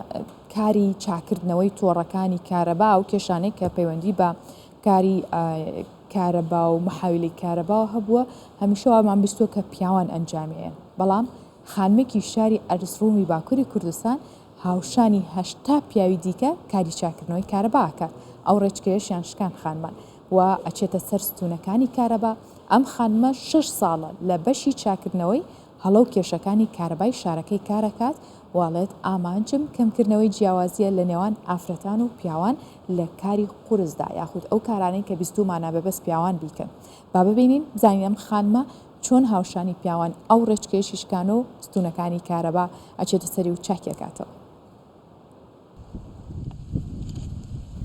کاری چاکردنەوەی تۆڕەکانی کارەبا و کێشانەی کە پەیوەندی بە کاری کارەبا و محاویلی کارەباوە هەبووە هەمیشە وامان بیستووە کە پیاوان ئەنجامیەن بەڵام خانمێکی شاری ئەرزڕومی باکووری کوردستان هاوشانی 80 پیاوی دیکە کاری چاکردنەوەی کارەبا ئەکات ئەو ڕێچکەیەشیان شکان خانمان و ئەچێتە سەر ستوونەکانی کارەبا ئەم خانمە شەش ساڵە لە بەشی چاکردنەوەی هەڵە و کێشەکانی کارەبای شارەکەی کارەکات و ئەڵێت ئامانجم کەمکردنەوەی جیاوازییە لە نێوان ئافرەتان و پیاوان لە کاری قورسدا یاخود ئەو کارانەی کە بیستوومانە بە بەس پیاوان بیکەن. با ببینین بزانین ئەم خانمە چۆن هاوشانی پیاوان ئەو ڕێچکەیەشی شکانە و ستوونەکانی کارەبا ئەچێتە سەری و چاکی ئەکاتەوە.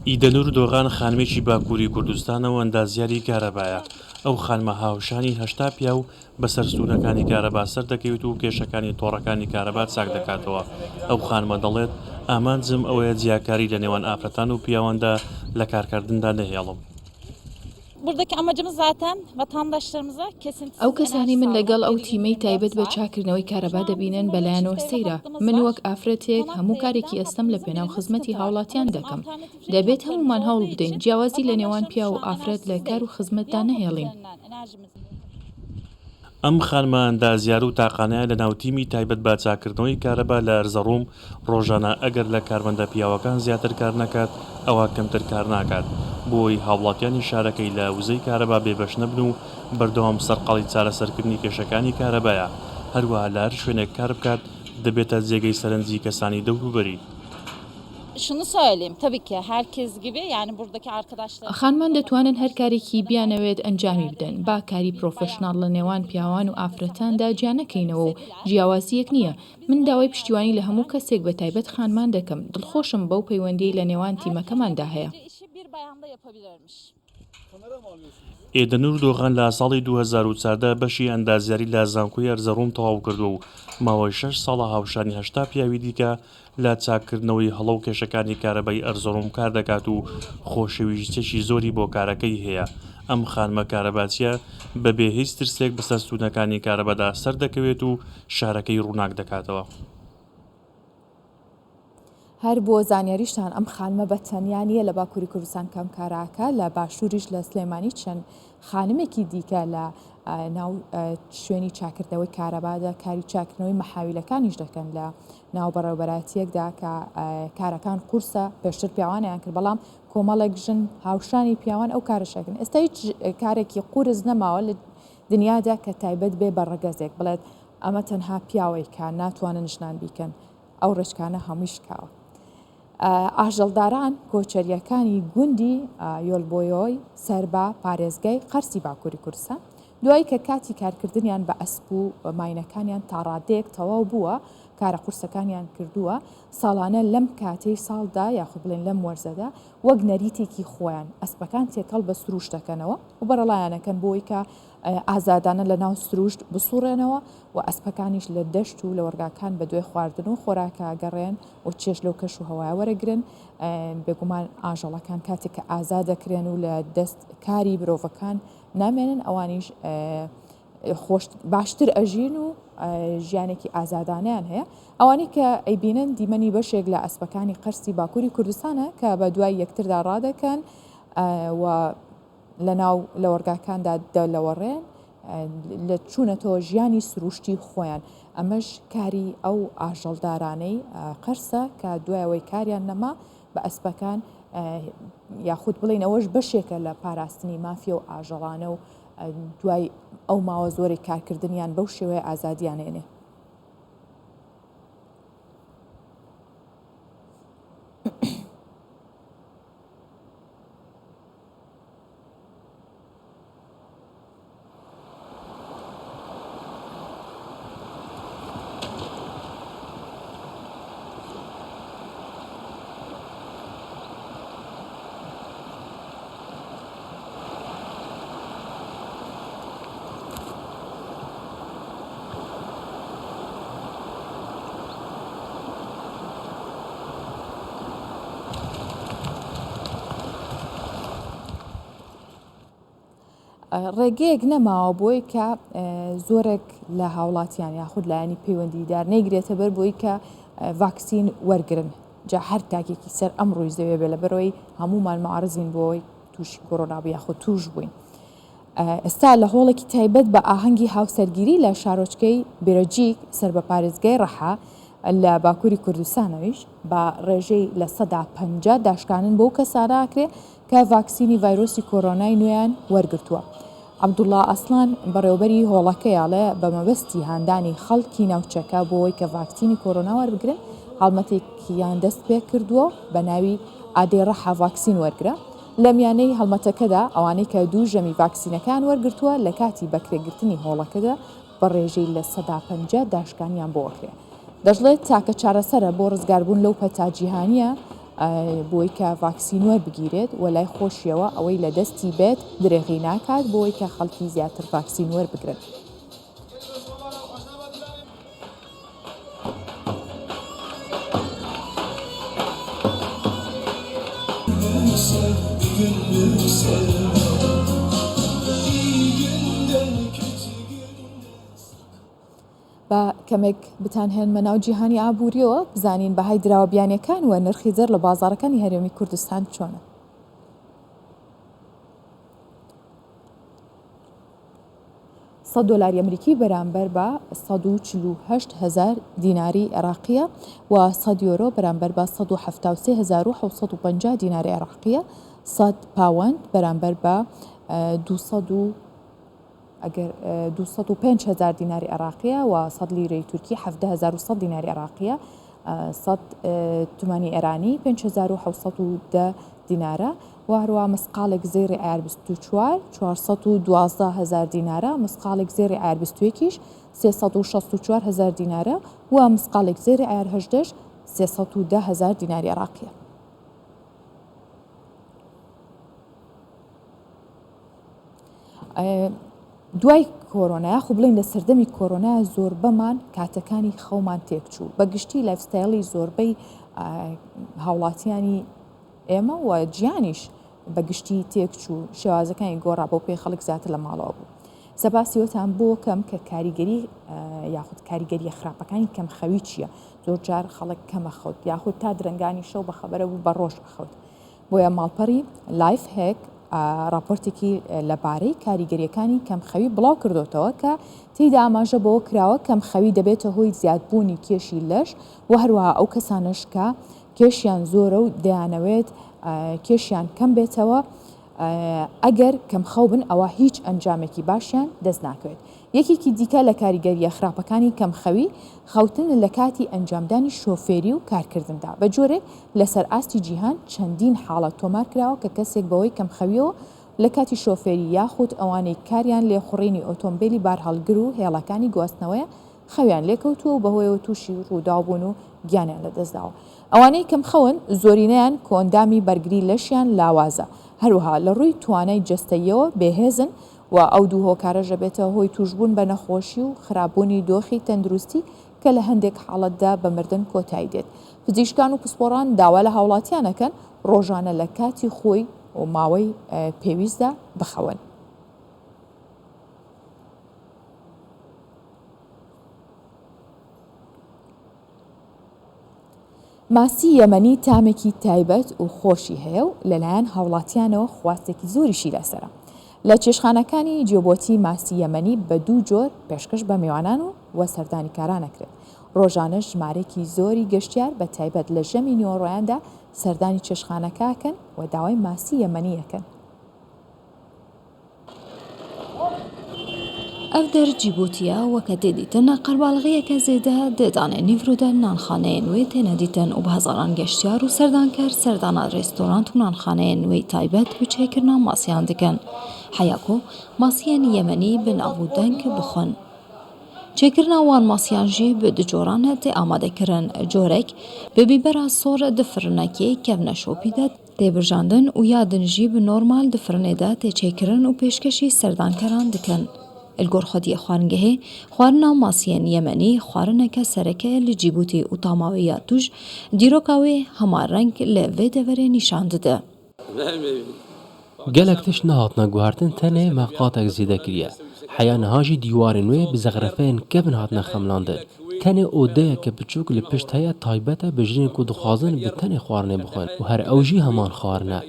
ئیدەنور دۆغان خانمێکی باکووری کوردستانە و ئەندازیاری کارەبایە، ئەو خانمە هاوشانی 80 پیاو بەسەر ستوونەکانی کارەبا سەردەکەوێت و کێشەکانی تۆڕەکانی کارەبا چاکدەکاتەوە، ئەو خانمە دەڵێت، ئامانجم ئەوەیە جیاکاری لەنێوان ئافرەتان و پیاواندا لە کارکردندا نەهێڵم. Buradaki amacımız zaten vatandaşlarımıza kesintisiz ئەو کەسانەی enerji من sağlamak. لەگەڵ ئەو 7 تیمەی 24 تایبەت بە saat. چاککردنەوەی Şu کارەبا an دەبینن bizim بەلایانەوە ulaşım سەیرە، hattımız من var. وەک ئافرەتێک هەموو کارێکی Konaklaya'dan ئەستەم لە hattımızın پێناو birinde خزمەتی sıkıntı var. Ama هاوڵاتیان bizim دەکەم. alternatif renk دەبێت hatlarımız هەموومان هەوڵ olduğu بدەین için جیاوازی لە نێوان vatandaşlarımız پیاو şu و an ئافرەت لە enerjisiz کار değil. و خزمەتدا Diğer hat نەهێڵین. üzerinden enerjimiz ئەم خانمە ئەندازیار و تاقانەیە لە ناو تیمی تایبەت بە چاککردنەوەی کارەبا لە ئەرزەڕوم، ڕۆژانە ئەگەر لە کارمەندە پیاوەکان زیاتر کار نەکات ئەوا کەمتر کار ناکات، بۆ ئەوەی هاوڵاتیانی شارەکەی لە وزەی کارەبا بێبەش نەبن و بەردەوام سەرقاڵی چارەسەرکردنی کێشەکانی کارەبایە، هەروەها لە هەر شوێنێک کار بکات دەبێتە جێگەی سەرنجی کەسانی دەوروبەری. Şunu söyleyeyim tabii ki herkes gibi yani buradaki arkadaşlarımız خانمان دەتوانن هەر کارێکی vatandaşlarımızla da بیانەوێت her ئەنجامی yerde بدەن، با her کاری bir bayan پرۆفێشناڵ لە نێوان elektrik پیاوان و mühendisi ئافرەتاندا olmasında جیا bir نەکەینەوە و garipsediler. جیاوازییەک نییە. Ama biz من داوای onlara پشتیوانی لە هەموو herhangi کەسێک bir بە تایبەت düşünmüyoruz. خانمان دەکەم، Yani دڵخۆشم بەو پەیوەندییەی لە نێوان erkek تیمەکەماندا هەیە. yapabileceği işi bir bayan da yapabilirmiş. ئێدەنور دۆغان لە ساڵی 2014 بەشی ئەندازیاری لە زانکۆی ئەرزەڕوم تەواو کردووە و ماوەی شەش ساڵە هاوشانی 80 پیاوی دیکە لە چاککردنەوەی هەڵە و کێشەکانی کارەبای ئەرزەڕوم کار دەکات و خۆشەویستییەکی زۆری بۆ کارەکەی هەیە. ئەم خانمە کارەباچییە بەبێ هیچ ترسێک بەسەر ستوونەکانی کارەبادا سەردەکەوێت و شارەکەی ڕووناک دەکاتەوە. هەر بۆ زانیاریشتان ئەم خانمە بە تەنیا نییە لە باکووری کوردستان کەم کاراکە لە باشووریش لە سلێمانی چەند خانمێکی دیکە لە ناو شوێنی چاکردنەوەی کارەبادا کاری چاکردنەوەی مەحاویلەکانیش دەکەن لە ناو بەڕێوەبەرایەتیەکدا کە کارەکان قورسە پێشتر پیاوانیان کرد بەڵام کۆمەڵێک ژن هاوشانی پیاوان ئەو کارەشەکەن ئێستا هیچ کارێکی قورس نەماوە لە دنیادا کە تایبەت بێ بە ڕەگەزێک بڵێت ئەمە تەنها پیاوەی کە ناتوانن ژنان بیکەن ئەو ڕێچکانە هەمووی شکاوە. ئاژەڵداران کۆچەرییەکانی گوندی یۆلبۆیۆی سەر بە پارێزگای قەرسی باکووری کوردستان، دوای کە کاتی کارکردنیان بە ئەسپ و ماینەکانیان تاڕادەیەک تەواو بووە، کارە قورسەکانیان کردووە، ساڵانە لەم کاتەی ساڵدا یاخود بڵێین لەم وەرزەدا وەک نەریتێکی خۆیان ئەسپەکان تێکەڵ بە سرووشت دەکەنەوە و بەرەڵایان ئەکەن بۆ ئەوەی کە ئازادانە لە ناو سرووشت بسوڕێنەوە و ئەسپەکانیش لە دەشت و لەوەڕگاکان بە دوای خواردن و خۆراکا گەڕێن و چێژ لەو کەش و هەوایە وەرەگرن. بێگومان ئاژەڵەکان کاتێک کە ئازاد دەکرێن و لە دەست کاری مرۆڤەکان نامێنن ئەوانیش خۆش باشتر ئەژین و ژیانێکی ئازادانەیان هەیە. ئەوانەی کە ئەیبینن دیمەنی بەشێک لە ئەسپەکانی قەرسی باکووری کوردستانە کە بە دوای یەکتردا ڕادەکەن و لەناو لەوەڕگاکاندا دەلەوەڕێن لە چوونەتەوە ژیانی سروشتی خۆیان، ئەمەش کاری ئەو ئاژەڵدارانەی قەرسە کە دوای ئەوەی کاریان نەما بە ئەسپەکان یاخود بڵێین ئەوەش بەشێکە لە پاراستنی مافی ئەو ئاژەڵانە و دوای ئەو ماوە زۆرەی کارکردنیان بەو شێوەیە ئازادیان ئێنێ. ڕێگەیەک نەماوە بۆی کە زۆرێک لە هاوڵاتیان یاخود لایەنی پەیوەندیدار نەیگرێتە بەر بۆی کە ڤاکسین وەرگن جا هەر تاکێکی سەر ئەم ڕووی زەوێ بێ لەبەرەوەی هەمومان معرزین بۆی تووشی کۆرۆنا بوو یاخود توش بووین. ئێستا لە هۆڵێکی تایبەت بە ئاهەنگی هاوسەرگیری لە شارۆچکەی بیرەجیک سەر بە پارێزگای ڕەحا لە باکووری کوردستانەویش بە ڕێژەی 50% داشکانن بەو کەسانە ئەکرێ کە ڤاکسینی ڤایرۆسی کۆرۆنای نوێیان وەرگرتووە. عەبدوڵا ئاسلان بەڕێوەبەری هۆڵەکەی ئەڵێ بە مەبەستی هاندانی خەڵکی ناوچەکە بۆ ئەوەی کە ڤاکسینی کۆرۆنا وەربگرن هەڵمەتێکیان دەست پێکردووە بە ناوی ئادەی ڕەحا ڤاکسین وەرگرە. لە میانەی هەڵمەتەکەدا ئەوانەی کە دوو ژەمی ڤاکسینەکەیان وەرگرتووە لە کاتی بەکرێگرتنی هۆڵەکەدا بە ڕێژەی 50% داشکانیان بۆ ئەکرێ. دەشڵێت تاکە چارەسەرە بۆ ڕزگاربوون لەو پەتا جیهانییە بۆی کە ڤاکسین وەربگیرێت و لای خۆشیەوە ئەوەی لە دەستی بێت درێغی ناکات بۆی کە خەڵکی زیاتر ڤاکسین وەربگرن. با کەمێک بتانهێنمە ناو جیهانی ئابووریەوە بزانین بەهای دراوە بیانیەکان و نرخی زێڕ لە بازاڕەکانی هەرێمی کوردستان چۆنە. سەد دۆلاری ئەمریکی بەرامبەر بە 148 هەزار دیناری عێراقیە و 100 یۆرۆ بەرامبەر بە 173 هەزار دیناری عێراقیە 100 پاوەند بەرامبەر بە 200 ئەگەر 205 هەزار دیناری عێراقیە و 100 لیرەی تورکی 17100 دیناری عێراقیە 100 تومانی ئێرانی 5710 دینارە و هەروە مسقاڵێک زێڕی عیار 24 412 هەزار دینارە مسقاڵێک زێڕی عیار 21یش 364 هەزار دینارە و مسقاڵێک زێڕی عیار 18 310 هەزار دیناری عێراقیە. دوای کۆرۆنا یاخو بڵین لە سەردەمی کۆرۆنا زۆربەمان کاتەکانی خەومان تێکچوو بە گشتی lifestyle ی زۆربەی هاوڵاتیانی ئێمە و جیانیش بە گشتی تێکچوو شێوازەکانی گۆڕا بۆ پێی خەڵک زیاتر لە ماڵەوە بوو سەباسی وتان بۆ کەم کە کاریگەری یاخود کاریگەریە خراپەکانی کەم خەوی چییە زۆر جار خەڵک کەمە خەوت یاخود تا درەنگانی شەو بە خەبەرە بوو بە ڕۆژ ئەخەوت بۆیە ماڵپەڕی لایف هێک ڕاپۆرتێکی لەبارەی کاریگەرییەکانی کەمخەوی بڵاوکردۆتەوە کە تێیدا ئاماژە بەوە کراوە کەمخەوی دەبێتە هۆی زیادبوونی کێشی لەش و هەروەها ئەو کەسانەش کە کێشیان زۆرە و دەیانەوێت کێشیان کەم بێتەوە ئەگەر کەمخەو بن ئەوا هیچ ئەنجامێکی باشیان دەست ناکەوێت. یەکێکی دیکە لە کاریگەرییە خراپەکانی کەمخەوی، خەوتن لە کاتی ئەنجامدانی شۆفێری و کارکردندا، بە جۆرێک لەسەر ئاستی جیهان چەندین حاڵەت تۆمارکراوە کە کەسێک بەهۆی کەمخەوییەوە لە کاتی شۆفێری یاخود ئەوانەی کاریان لێخوڕینی ئۆتۆمبێلی بارهەڵگر و هێڵەکانی گواستنەوەیە خەویان لێکەوتووە و بەهۆیەوە تووشی ڕووداو بوون و گیانیان لەدەستداوە. ئەوانەی کەمخەون زۆرینەیان کۆئەندامی بەرگری لەشیان لاوازە، هەروەها لە ڕووی توانای جەستەییەوە بێهێزن و ئەو دوو هۆکارەش دەبێتە هۆی تووشبوون بە نەخۆشی و خراپبوونی دۆخی تەندروستی کە لە هەندێک حاڵەتدا بە مردن کۆتایی دێت. پزیشکان و پسپۆڕان داوا لە هاوڵاتیان ئەکەن ڕۆژانە لە کاتی خۆی و ماوەی پێویستدا بخەون. ماسی یەمەنی تامێکی تایبەت و خۆشی هەیە و لەلایەن هاوڵاتیانەوە خواستێکی زۆریشی لەسەرە. لە چێشتخانەکانی جیبۆتی ماسی یەمەنی بە دوو جۆر پێشکەش بە میوانان و و سەردانیکاران ئەکرێت. ڕۆژانەش ژمارەیەکی زۆری گەشتیار بە تایبەت لە ژەمی نیوەڕۆیاندا سەردانی چێشتخانەکە ئەکەن و داوای ماسی یەمەنی ئەکەن. Ev der Cîbûtî ye weke tê dîtin qerbalixiyeke zêde di danê nîvro de nanxaneyên wê têne dîtin û bi hezaran geştyar û serdanker serdana restorant û nanxaneyên wê taybet bi çêkirina masiyan dikin heya ku masiyên Yemenî bi nav û deng bixwin. Çêkirina wan masiyan jî bi du coran tê amadekirin, corek bi bîbera sor di firinekê kevneşopî de Tê birjandin û ya din jî bi normal di firinê de tê çêkirin û pêşkeşî serdankeran dikin. Li gor xwediyê xwaringehê, xwarina masiyên Yemenî xwarineke sereke ye li Cîbûtî û tama wê ya tûj dîroka wê hema reng li vê deverê nîşan dide. Gelek tişt nehatine guhertin tenê me qatek zêde kiriye. Heya niha jî dîwarên wê bi zexrefeyên kevn hatine xemlandin. Tenê odeyeke biçûk li pişt heye taybet e bi jinên ku dixwazin bi tenê xwarinê bixwin û her ew jî heman xwarin e.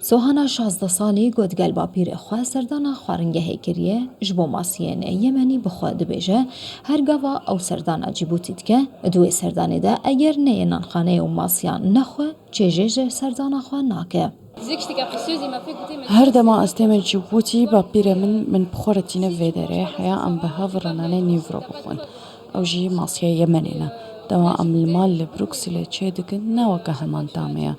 Sohana 16 salî got gel bapîrê xwe serdana xwaringehê kiriye ji bo masiyên Yemenî bi xwe dibêje her gava ew serdana Cîbûtî dike di wê serdanê de eger neyê nanxaneyê û masiyan nexwe çêjê ji serdana xwe nake. Her dema ez tême Cîbûtî bapîrê min min bi xwe re tîne vê derê heya em bi hev re nanê nîvro bixwin. Ew jî masiya Yemenê ne. Dema em li mal li Brukselê çêdikin ne weke heman tamê ye.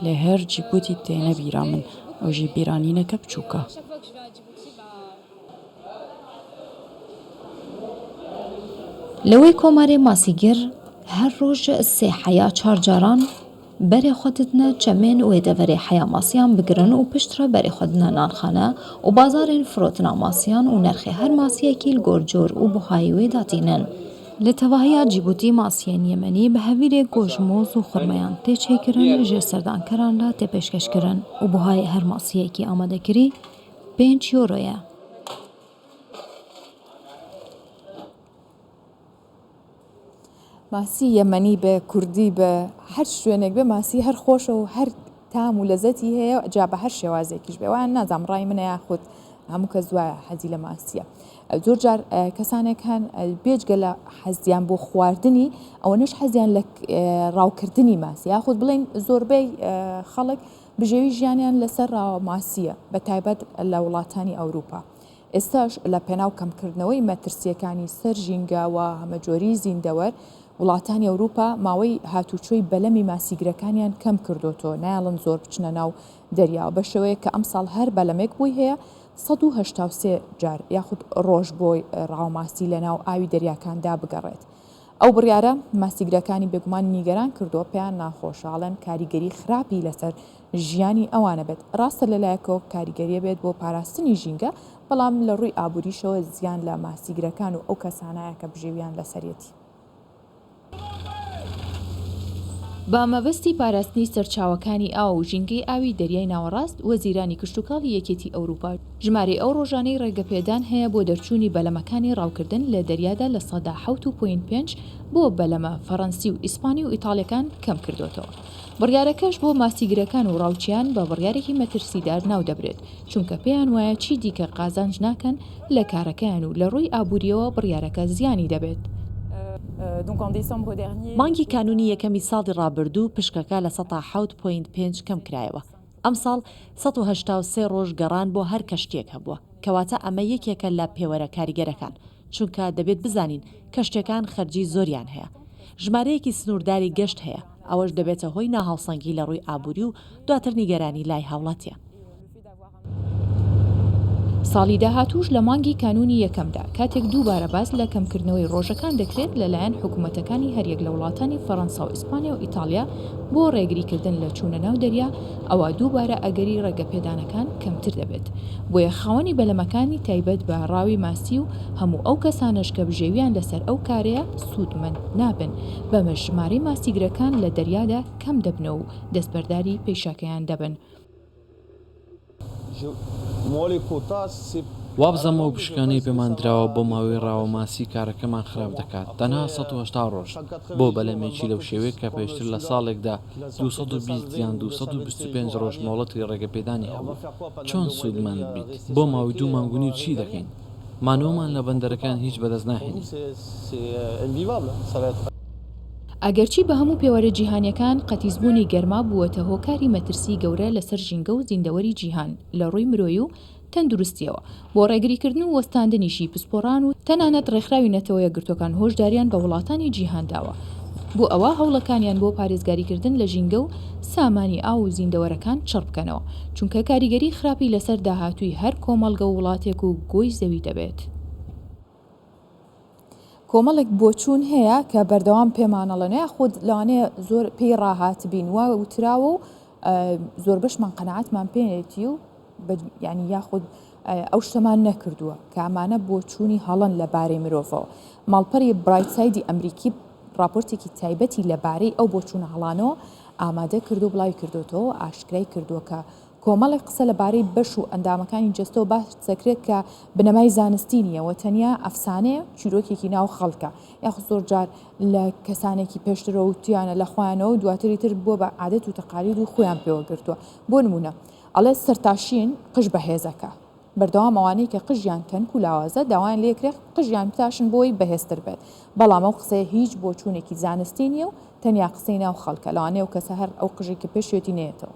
Lê her Cîbûtî têne bîra min. Ew jî bîranîneke biçûk e. Li wê komarê masîgir her roj sê heya çar caran berê xwe didine çemên wê deverê heya masiyan bigirin û pişt re berê xwe didine nanxane û bazarên firotina masiyan û nerxê her masiyekî li gor cor û buhayê wê datînin. Li tevahiya Cîbûtî masiyên Yemenî bi hevîrê ku ji moz û xurmeyan tê çêkirin ji serdankeran re tê pêşkeşkirin û buhayê her masiyekî amadekirî pênc euro ye. ماسی یەمەنی بێ کوردی بێ هەر شوێنێک بێ ماسی هەر خۆشە و هەر تام و لەزەتی هەیە جا بە هەر شێوازێکیش بێ وایان نازانم ڕای منە یاخود هەموو کەس وایە حەزی لە ماسیە زۆر جار کەسانێک هەن بێجگە لە حەزیان بۆ خواردنی ئەوەنەش حەزیان لە ڕاوکردنی ماسی یاخود بڵێن زۆربەی خەڵک بژێوی ژیانیان لەسەر ڕاوە ماسیە بە تایبەت لە وڵاتانی ئەوروپا ئێستاش لە پێناو کەمکردنەوەی مەترسییەکانی سەر ژینگە و هەمەجۆریی زیندەوەر، وڵاتانی ئەوروپا ماوەی هاتووچۆی بەلەمی ماسیگرەکانیان کەمکردۆتەوە، نایەڵن زۆر بچنە ناو دەریاوە، بەشێوەیەک کە ئەمساڵ هەر بەلەمێک بۆی هەیە 183 جار یاخود ڕۆژ بۆ ڕاوەماسی لەناو ئاوی دەریاکاندا بگەڕێت. ئەو بڕیارە ماسیگرەکانی بێگومان نیگەران کردووە، پێیان ناخۆشە، ئەڵێن کاریگەری خراپی لەسەر ژیانی ئەوانە بێت، ڕاستە لەلایەکەوە کاریگەریە بێت بۆ پاراستنی ژینگە، بەڵام لە ڕووی ئابووریشەوە زیان لە ماسیگرەکان و ئەو کەسانایە کە بژێویان لەسەریەتی. بە مەبەستی پاراستنی سەرچاوەکانی ئاو و ژینگەی ئاوی دەریای ناوەڕاست، وەزیرانی کشتوکاڵی یەکێتی ئەوروپا ژمارەی ئەو ڕۆژانەی ڕێگەپێدان هەیە بۆ دەرچوونی بەلەمەکانی ڕاوکردن لە دەریادا 7% و point پێنج بۆ بەلەمە فەڕەنسی و ئیسپانی و ئیتاڵیەکان کەمکردۆتەوە. بڕیارەکەش بۆ ماسیگرەکان و ڕاوچیان بە بڕیارێکی مەترسیدار ناودەبرێت، چونکە پێیان وایە چی دیکە قازانج ناکەن لە کارەکەیان و لە ڕووی ئابوورییەوە بڕیارەکە زیانی دەبێت. مانگی کانوونی یەکەمی ساڵی ڕابردوو پشکەکە 7% point پێنج کەمکرایەوە. ئەمساڵ 183 ڕۆژ گەڕان بۆ هەر کەشتییەک هەبووە، کەواتە ئەمە یەکێکە لە پێوەرە کاریگەرەکان، چونکە دەبێت بزانین کەشتییەکان خەرجی زۆریان هەیە. ژمارەیەکی سنوورداری گەشت هەیە، ئەوەش دەبێتە هۆی ناهاوسەنگی لە ڕووی ئابووری و دواتر نیگەرانی لای هاوڵاتیان. ساڵی داهاتووش لە مانگی کانوونی یەکەمدا، کاتێک دووبارە باس لە کەمکردنەوەی ڕۆژەکان دەکرێت لەلایەن حکومەتەکانی هەریەک لە وڵاتانی فەرەنسا و ئیسپانیا و ئیتاڵیا بۆ ڕێگریکردن لە چوونە ناو دەریا، ئەوا دووبارە ئەگەری ڕێگەپێدانەکان کەمتر دەبێت. بۆیە خاوەنی بەلەمەکانی تایبەت بە ڕاوی ماسی و هەموو ئەو کەسانەش کە بژێویان لەسەر ئەو کارەیە سوودمەند نابن، بەمەش ژمارەی ماسیگرەکان لە دەریادا کەم دەبنەوە و دەستبەرداری پیشەکەیان دەبن. وابزانم ئەو پشکانەی پێمان دراوە بۆ ماوەی ڕاوە ماسی کارەکەمان خراپ دەکات، تەنها 180 ڕۆژ، بۆ بەلەمێکی لەو شێوەیە کە پێشتر لە ساڵێکدا 220 یان 225 ڕۆژ مۆڵەتی ڕێگەپێدانی هەبوو، چۆن سوودمەند بیت؟ بۆ ماوەی دوو مانگ و نیو چی دەکەین؟ مانەوەمان لە بەندەرەکان هیچ بەدەست ناهێنین. ئەگەرچی بە هەموو پێوەرە جیهانیەکان قەتیسبوونی گەرما بووەتە هۆکاری مەترسی گەورە لەسەر ژینگە و زیندەوەری جیهان لە ڕووی مرۆیی و تەندروستیەوە، بۆ ڕێگریکردن و وەستاندنیشی پسپۆڕان و تەنانەت ڕێکخراوی نەتەوە یەکگرتووەکان هۆشداریان بە وڵاتانی جیهان داوە بۆ ئەوە هەوڵەکانیان بۆ پارێزگاریکردن لە ژینگە و سامانی ئاو و زیندەوەرەکان چڕ بکەنەوە چونکە کاریگەری خراپی لەسەر داهاتووی هەر کۆمەڵگە و وڵاتێک و گۆی زەوی دەبێت. کۆمەڵێک بۆچوون هەیە کە بەردەوام پێمانەڵێن یاخود لەوانەیە زۆر پێی ڕاهاتبین وا وتراوە و زۆربەشمان قەنەعەتمان پێیەتی و ینی یاخود ئەو شتەمان نەکردووە کە ئەمانە بۆچوونی هەڵەن لە بارەی مرۆڤەوە ماڵپەری برایتسایدی ئەمریکی. ڕاپۆرتێکی تایبەتی لەبارەی ئەو بۆچوونە هەڵانەوە ئامادە کردو بڵاوی کردۆتەوە و ئاشکرای کردووە کە کۆمەڵێک قسە لەبارەی بەش و ئەندامەکانی جەستەوە باس دەکرێت کە بنەمای زانستی نییە و تەنیا ئەفسانەیە چیرۆکێکی ناو خەڵکە یاخود زۆر جار لە کەسانێکی پێشترەوە وتویانە لە خۆیانەوە و دواتری تر بووە بە عادەت و تەقالید و خویان پێوە گرتووە بۆ نموونە ئەڵێ سەرتاشین قژ بەهێزەکە بەردەوام ئەوانەی کە قژیان تەنک و لاوازە داوایان لێکرێ قژیان بتاشن بۆی بەهێزتر بێت بەڵام ئەو قسەیە هیچ بۆچوونێکی زانستی نییە و تەنیا قسەی ناو خەڵکە لەوانەیە ئەو کەسە هەر ئەو قژەی کە پێشێتی نەیەتەوە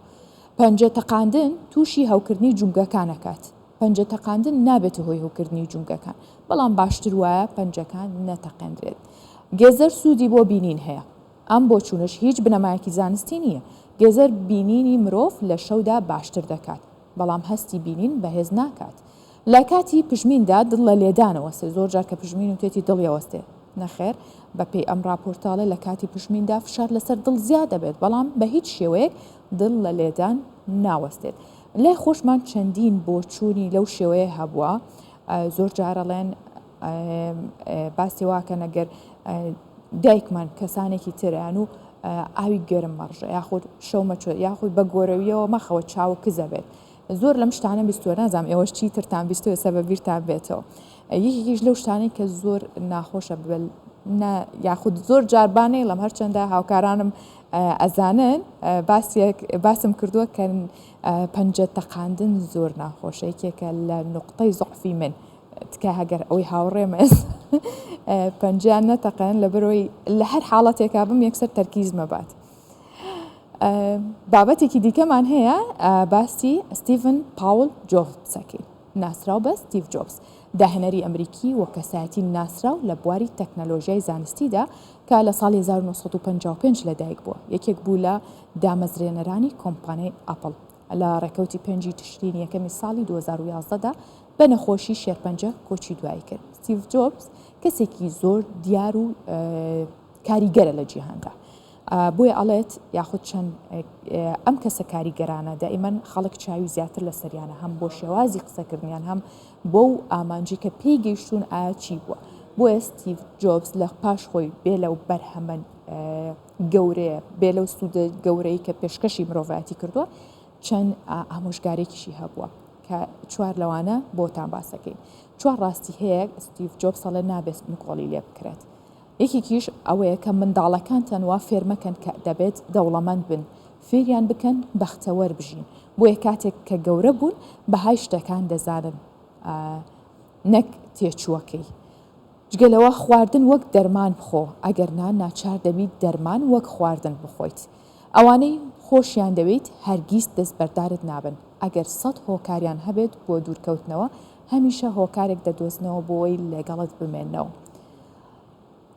پەنجە تەقاندن تووشی هەوکردنی جومگەکان ئەکات. پەنجە تەقاندن نابێتە هۆی هەوکردنی جومگەکان، بەڵام باشتر وایە پەنجەکان نەتەقێندرێت. گێزەر سوودی بۆ بینین هەیە. ئەم بۆچوونەش هیچ بنەمایەکی زانستی نییە. گێزەر بینینی مرۆڤ لە شەودا باشتر دەکات، بەڵام هەستی بینین بەهێز ناکات. لە کاتی پژمیندا دڵ لە لێدان ئەوەستێ، زۆر جار کە پژمین وتێتی دڵی ئەوەستێ، نەخێر بە پێی ئەم ڕاپۆرتە ئەڵێ لە کاتی پژمیندا فشار لەسەر دڵ زیاد ئەبێت، بەڵام بە هیچ شێوەیەک دڵ لە لێدان ناوەستێت. لای خۆشمان چەندین بۆچوونی لەو شێوەیە هەبووە، زۆر جار ئەڵێن باسی واکەن ئەگەر دایکمان کەسانێکی تریان و ئاوی گەرم مەڕژە یاخود شەو مەچۆ یاخود بە گۆرەویەوە مەخەوە چاو کزە بێت. زۆر لەم شتانە بیستووە نازانم ئێوەش چی ترتان بیستووە ئێستا بە بیرتان بێتەوە یەکێکیش لەو شتانەی کە زۆر ناخۆشە ببێت یاخود زۆر جار با نەیڵم هەرچەندە هاوکارانم ئەزانن باسێک باسم کردووە کە پەنجە تەقاندن زۆر ناخۆشە یەکێکە لە نقطەی زۆعفی من تکا هەگەر ئەوەی هاوڕێمە پەنجیان نەتەقێن لەبەرەوەی لە هەر حاڵەتێکا بم یەکسەر تەرکیز مەبات. بابەتێکی دیکەمان هەیە باسی ستیڤن پاول جۆبسەکەی ناسراو بە ستیڤ جۆبس داهێنەری ئەمریکی و کەسایەتی ناسراو لە بواری تەکنەلۆژیای زانستیدا کە لە ساڵی 1955 لەدایک بووە یەکێک بوو لە دامەزرێنەرانی کۆمپانیای ئەپڵ لە ڕێکەوتی پێنجی تشرینی یەکەمی ساڵی 2011 دا بە نەخۆشی شێرپەنجە کۆچی دوایی کرد ستیڤ جۆبس کەسێکی زۆر دیار و کاریگەرە لە جیهاندا بۆیە ئەڵێت یاخود چەند ئەم کەسە کاریگەرانە دائیمەن خەڵک چاوی زیاتر لەسەریانە هەم بۆ شێوازی قسەکردنیان هەم بۆ و ئامانجی کە پێی گەیشتوون ئایا چی بووە بۆیە ستیڤ جۆبس لە پاش خۆی بێ لەو بەرهەمە گەورەیە بێ لەو سوودە گەورەی کە پێشکەشی مرۆڤایەتی کردووە چەند ئامۆژگارێکیشی هەبووە کە چوار لەوانە بۆتان باسەکەین چوار ڕاستی هەیە ستیڤ جۆبس ئەڵێ نابێت نکۆڵی لێ بکرێت یەکێکیش ئەوەیە کە منداڵەکانتان وا فێر مەکەن کە دەبێت دەوڵەمەند بن، فێریان بکەن بەختەوەر بژین، بۆیە کاتێک کە گەورە بوون بەهای شتەکان دەزانن نەک تێچووەکەی. جگە لەوە خواردن وەک دەرمان بخۆ، ئەگەرنا ناچار دەبیت دەرمان وەک خواردن بخۆیت. ئەوانەی خۆشیان دەوێیت هەرگیز دەستبەردارت نابن، ئەگەر سەت هۆکاریان هەبێت بۆ دوورکەوتنەوە، هەمیشە هۆکارێک دەدۆزنەوە بۆوەی لەگەڵت بمێننەوە.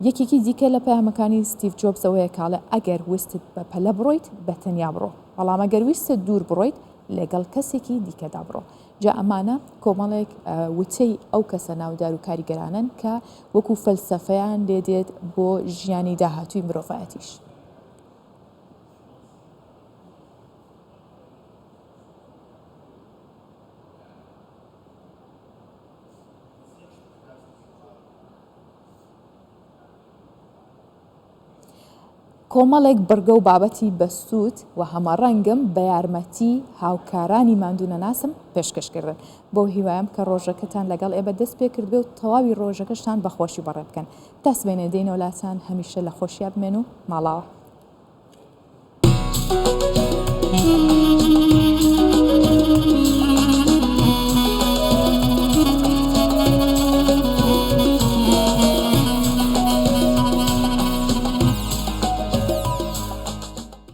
یەکێکی دیکە لە پەیامەکانی ستیڤ جۆبس ئەوەیە کە ئەڵێ ئەگەر ویستت بە پەلە بڕۆیت بە تەنیا بڕۆ، بەڵام ئەگەر ویستت دوور بڕۆیت لەگەڵ کەسێکی دیکەدا بڕۆ. جا ئەمانە کۆمەڵێک وتەی ئەو کەسە ناودار و کاریگەرانەن کە وەکو فەلسەفەیان لێ دێت بۆ ژیانی داهاتووی مرۆڤایەتیش. کۆمەڵێک بڕگە و بابەتی بەسوود و هەمەڕەنگم بە یارمەتی هاوکارانی ماندوونەناسم پێشکەش کردن. بەو هیوایەم کە ڕۆژەکەتان لەگەڵ ئێمە دەست پێ کردبێ و تەواوی ڕۆژەکەشتان بە خۆشی بەڕێ بکەن. تا سبەینێ دێینەوە لاتان هەمیشە لە خۆشیا بمێن و ماڵاوا.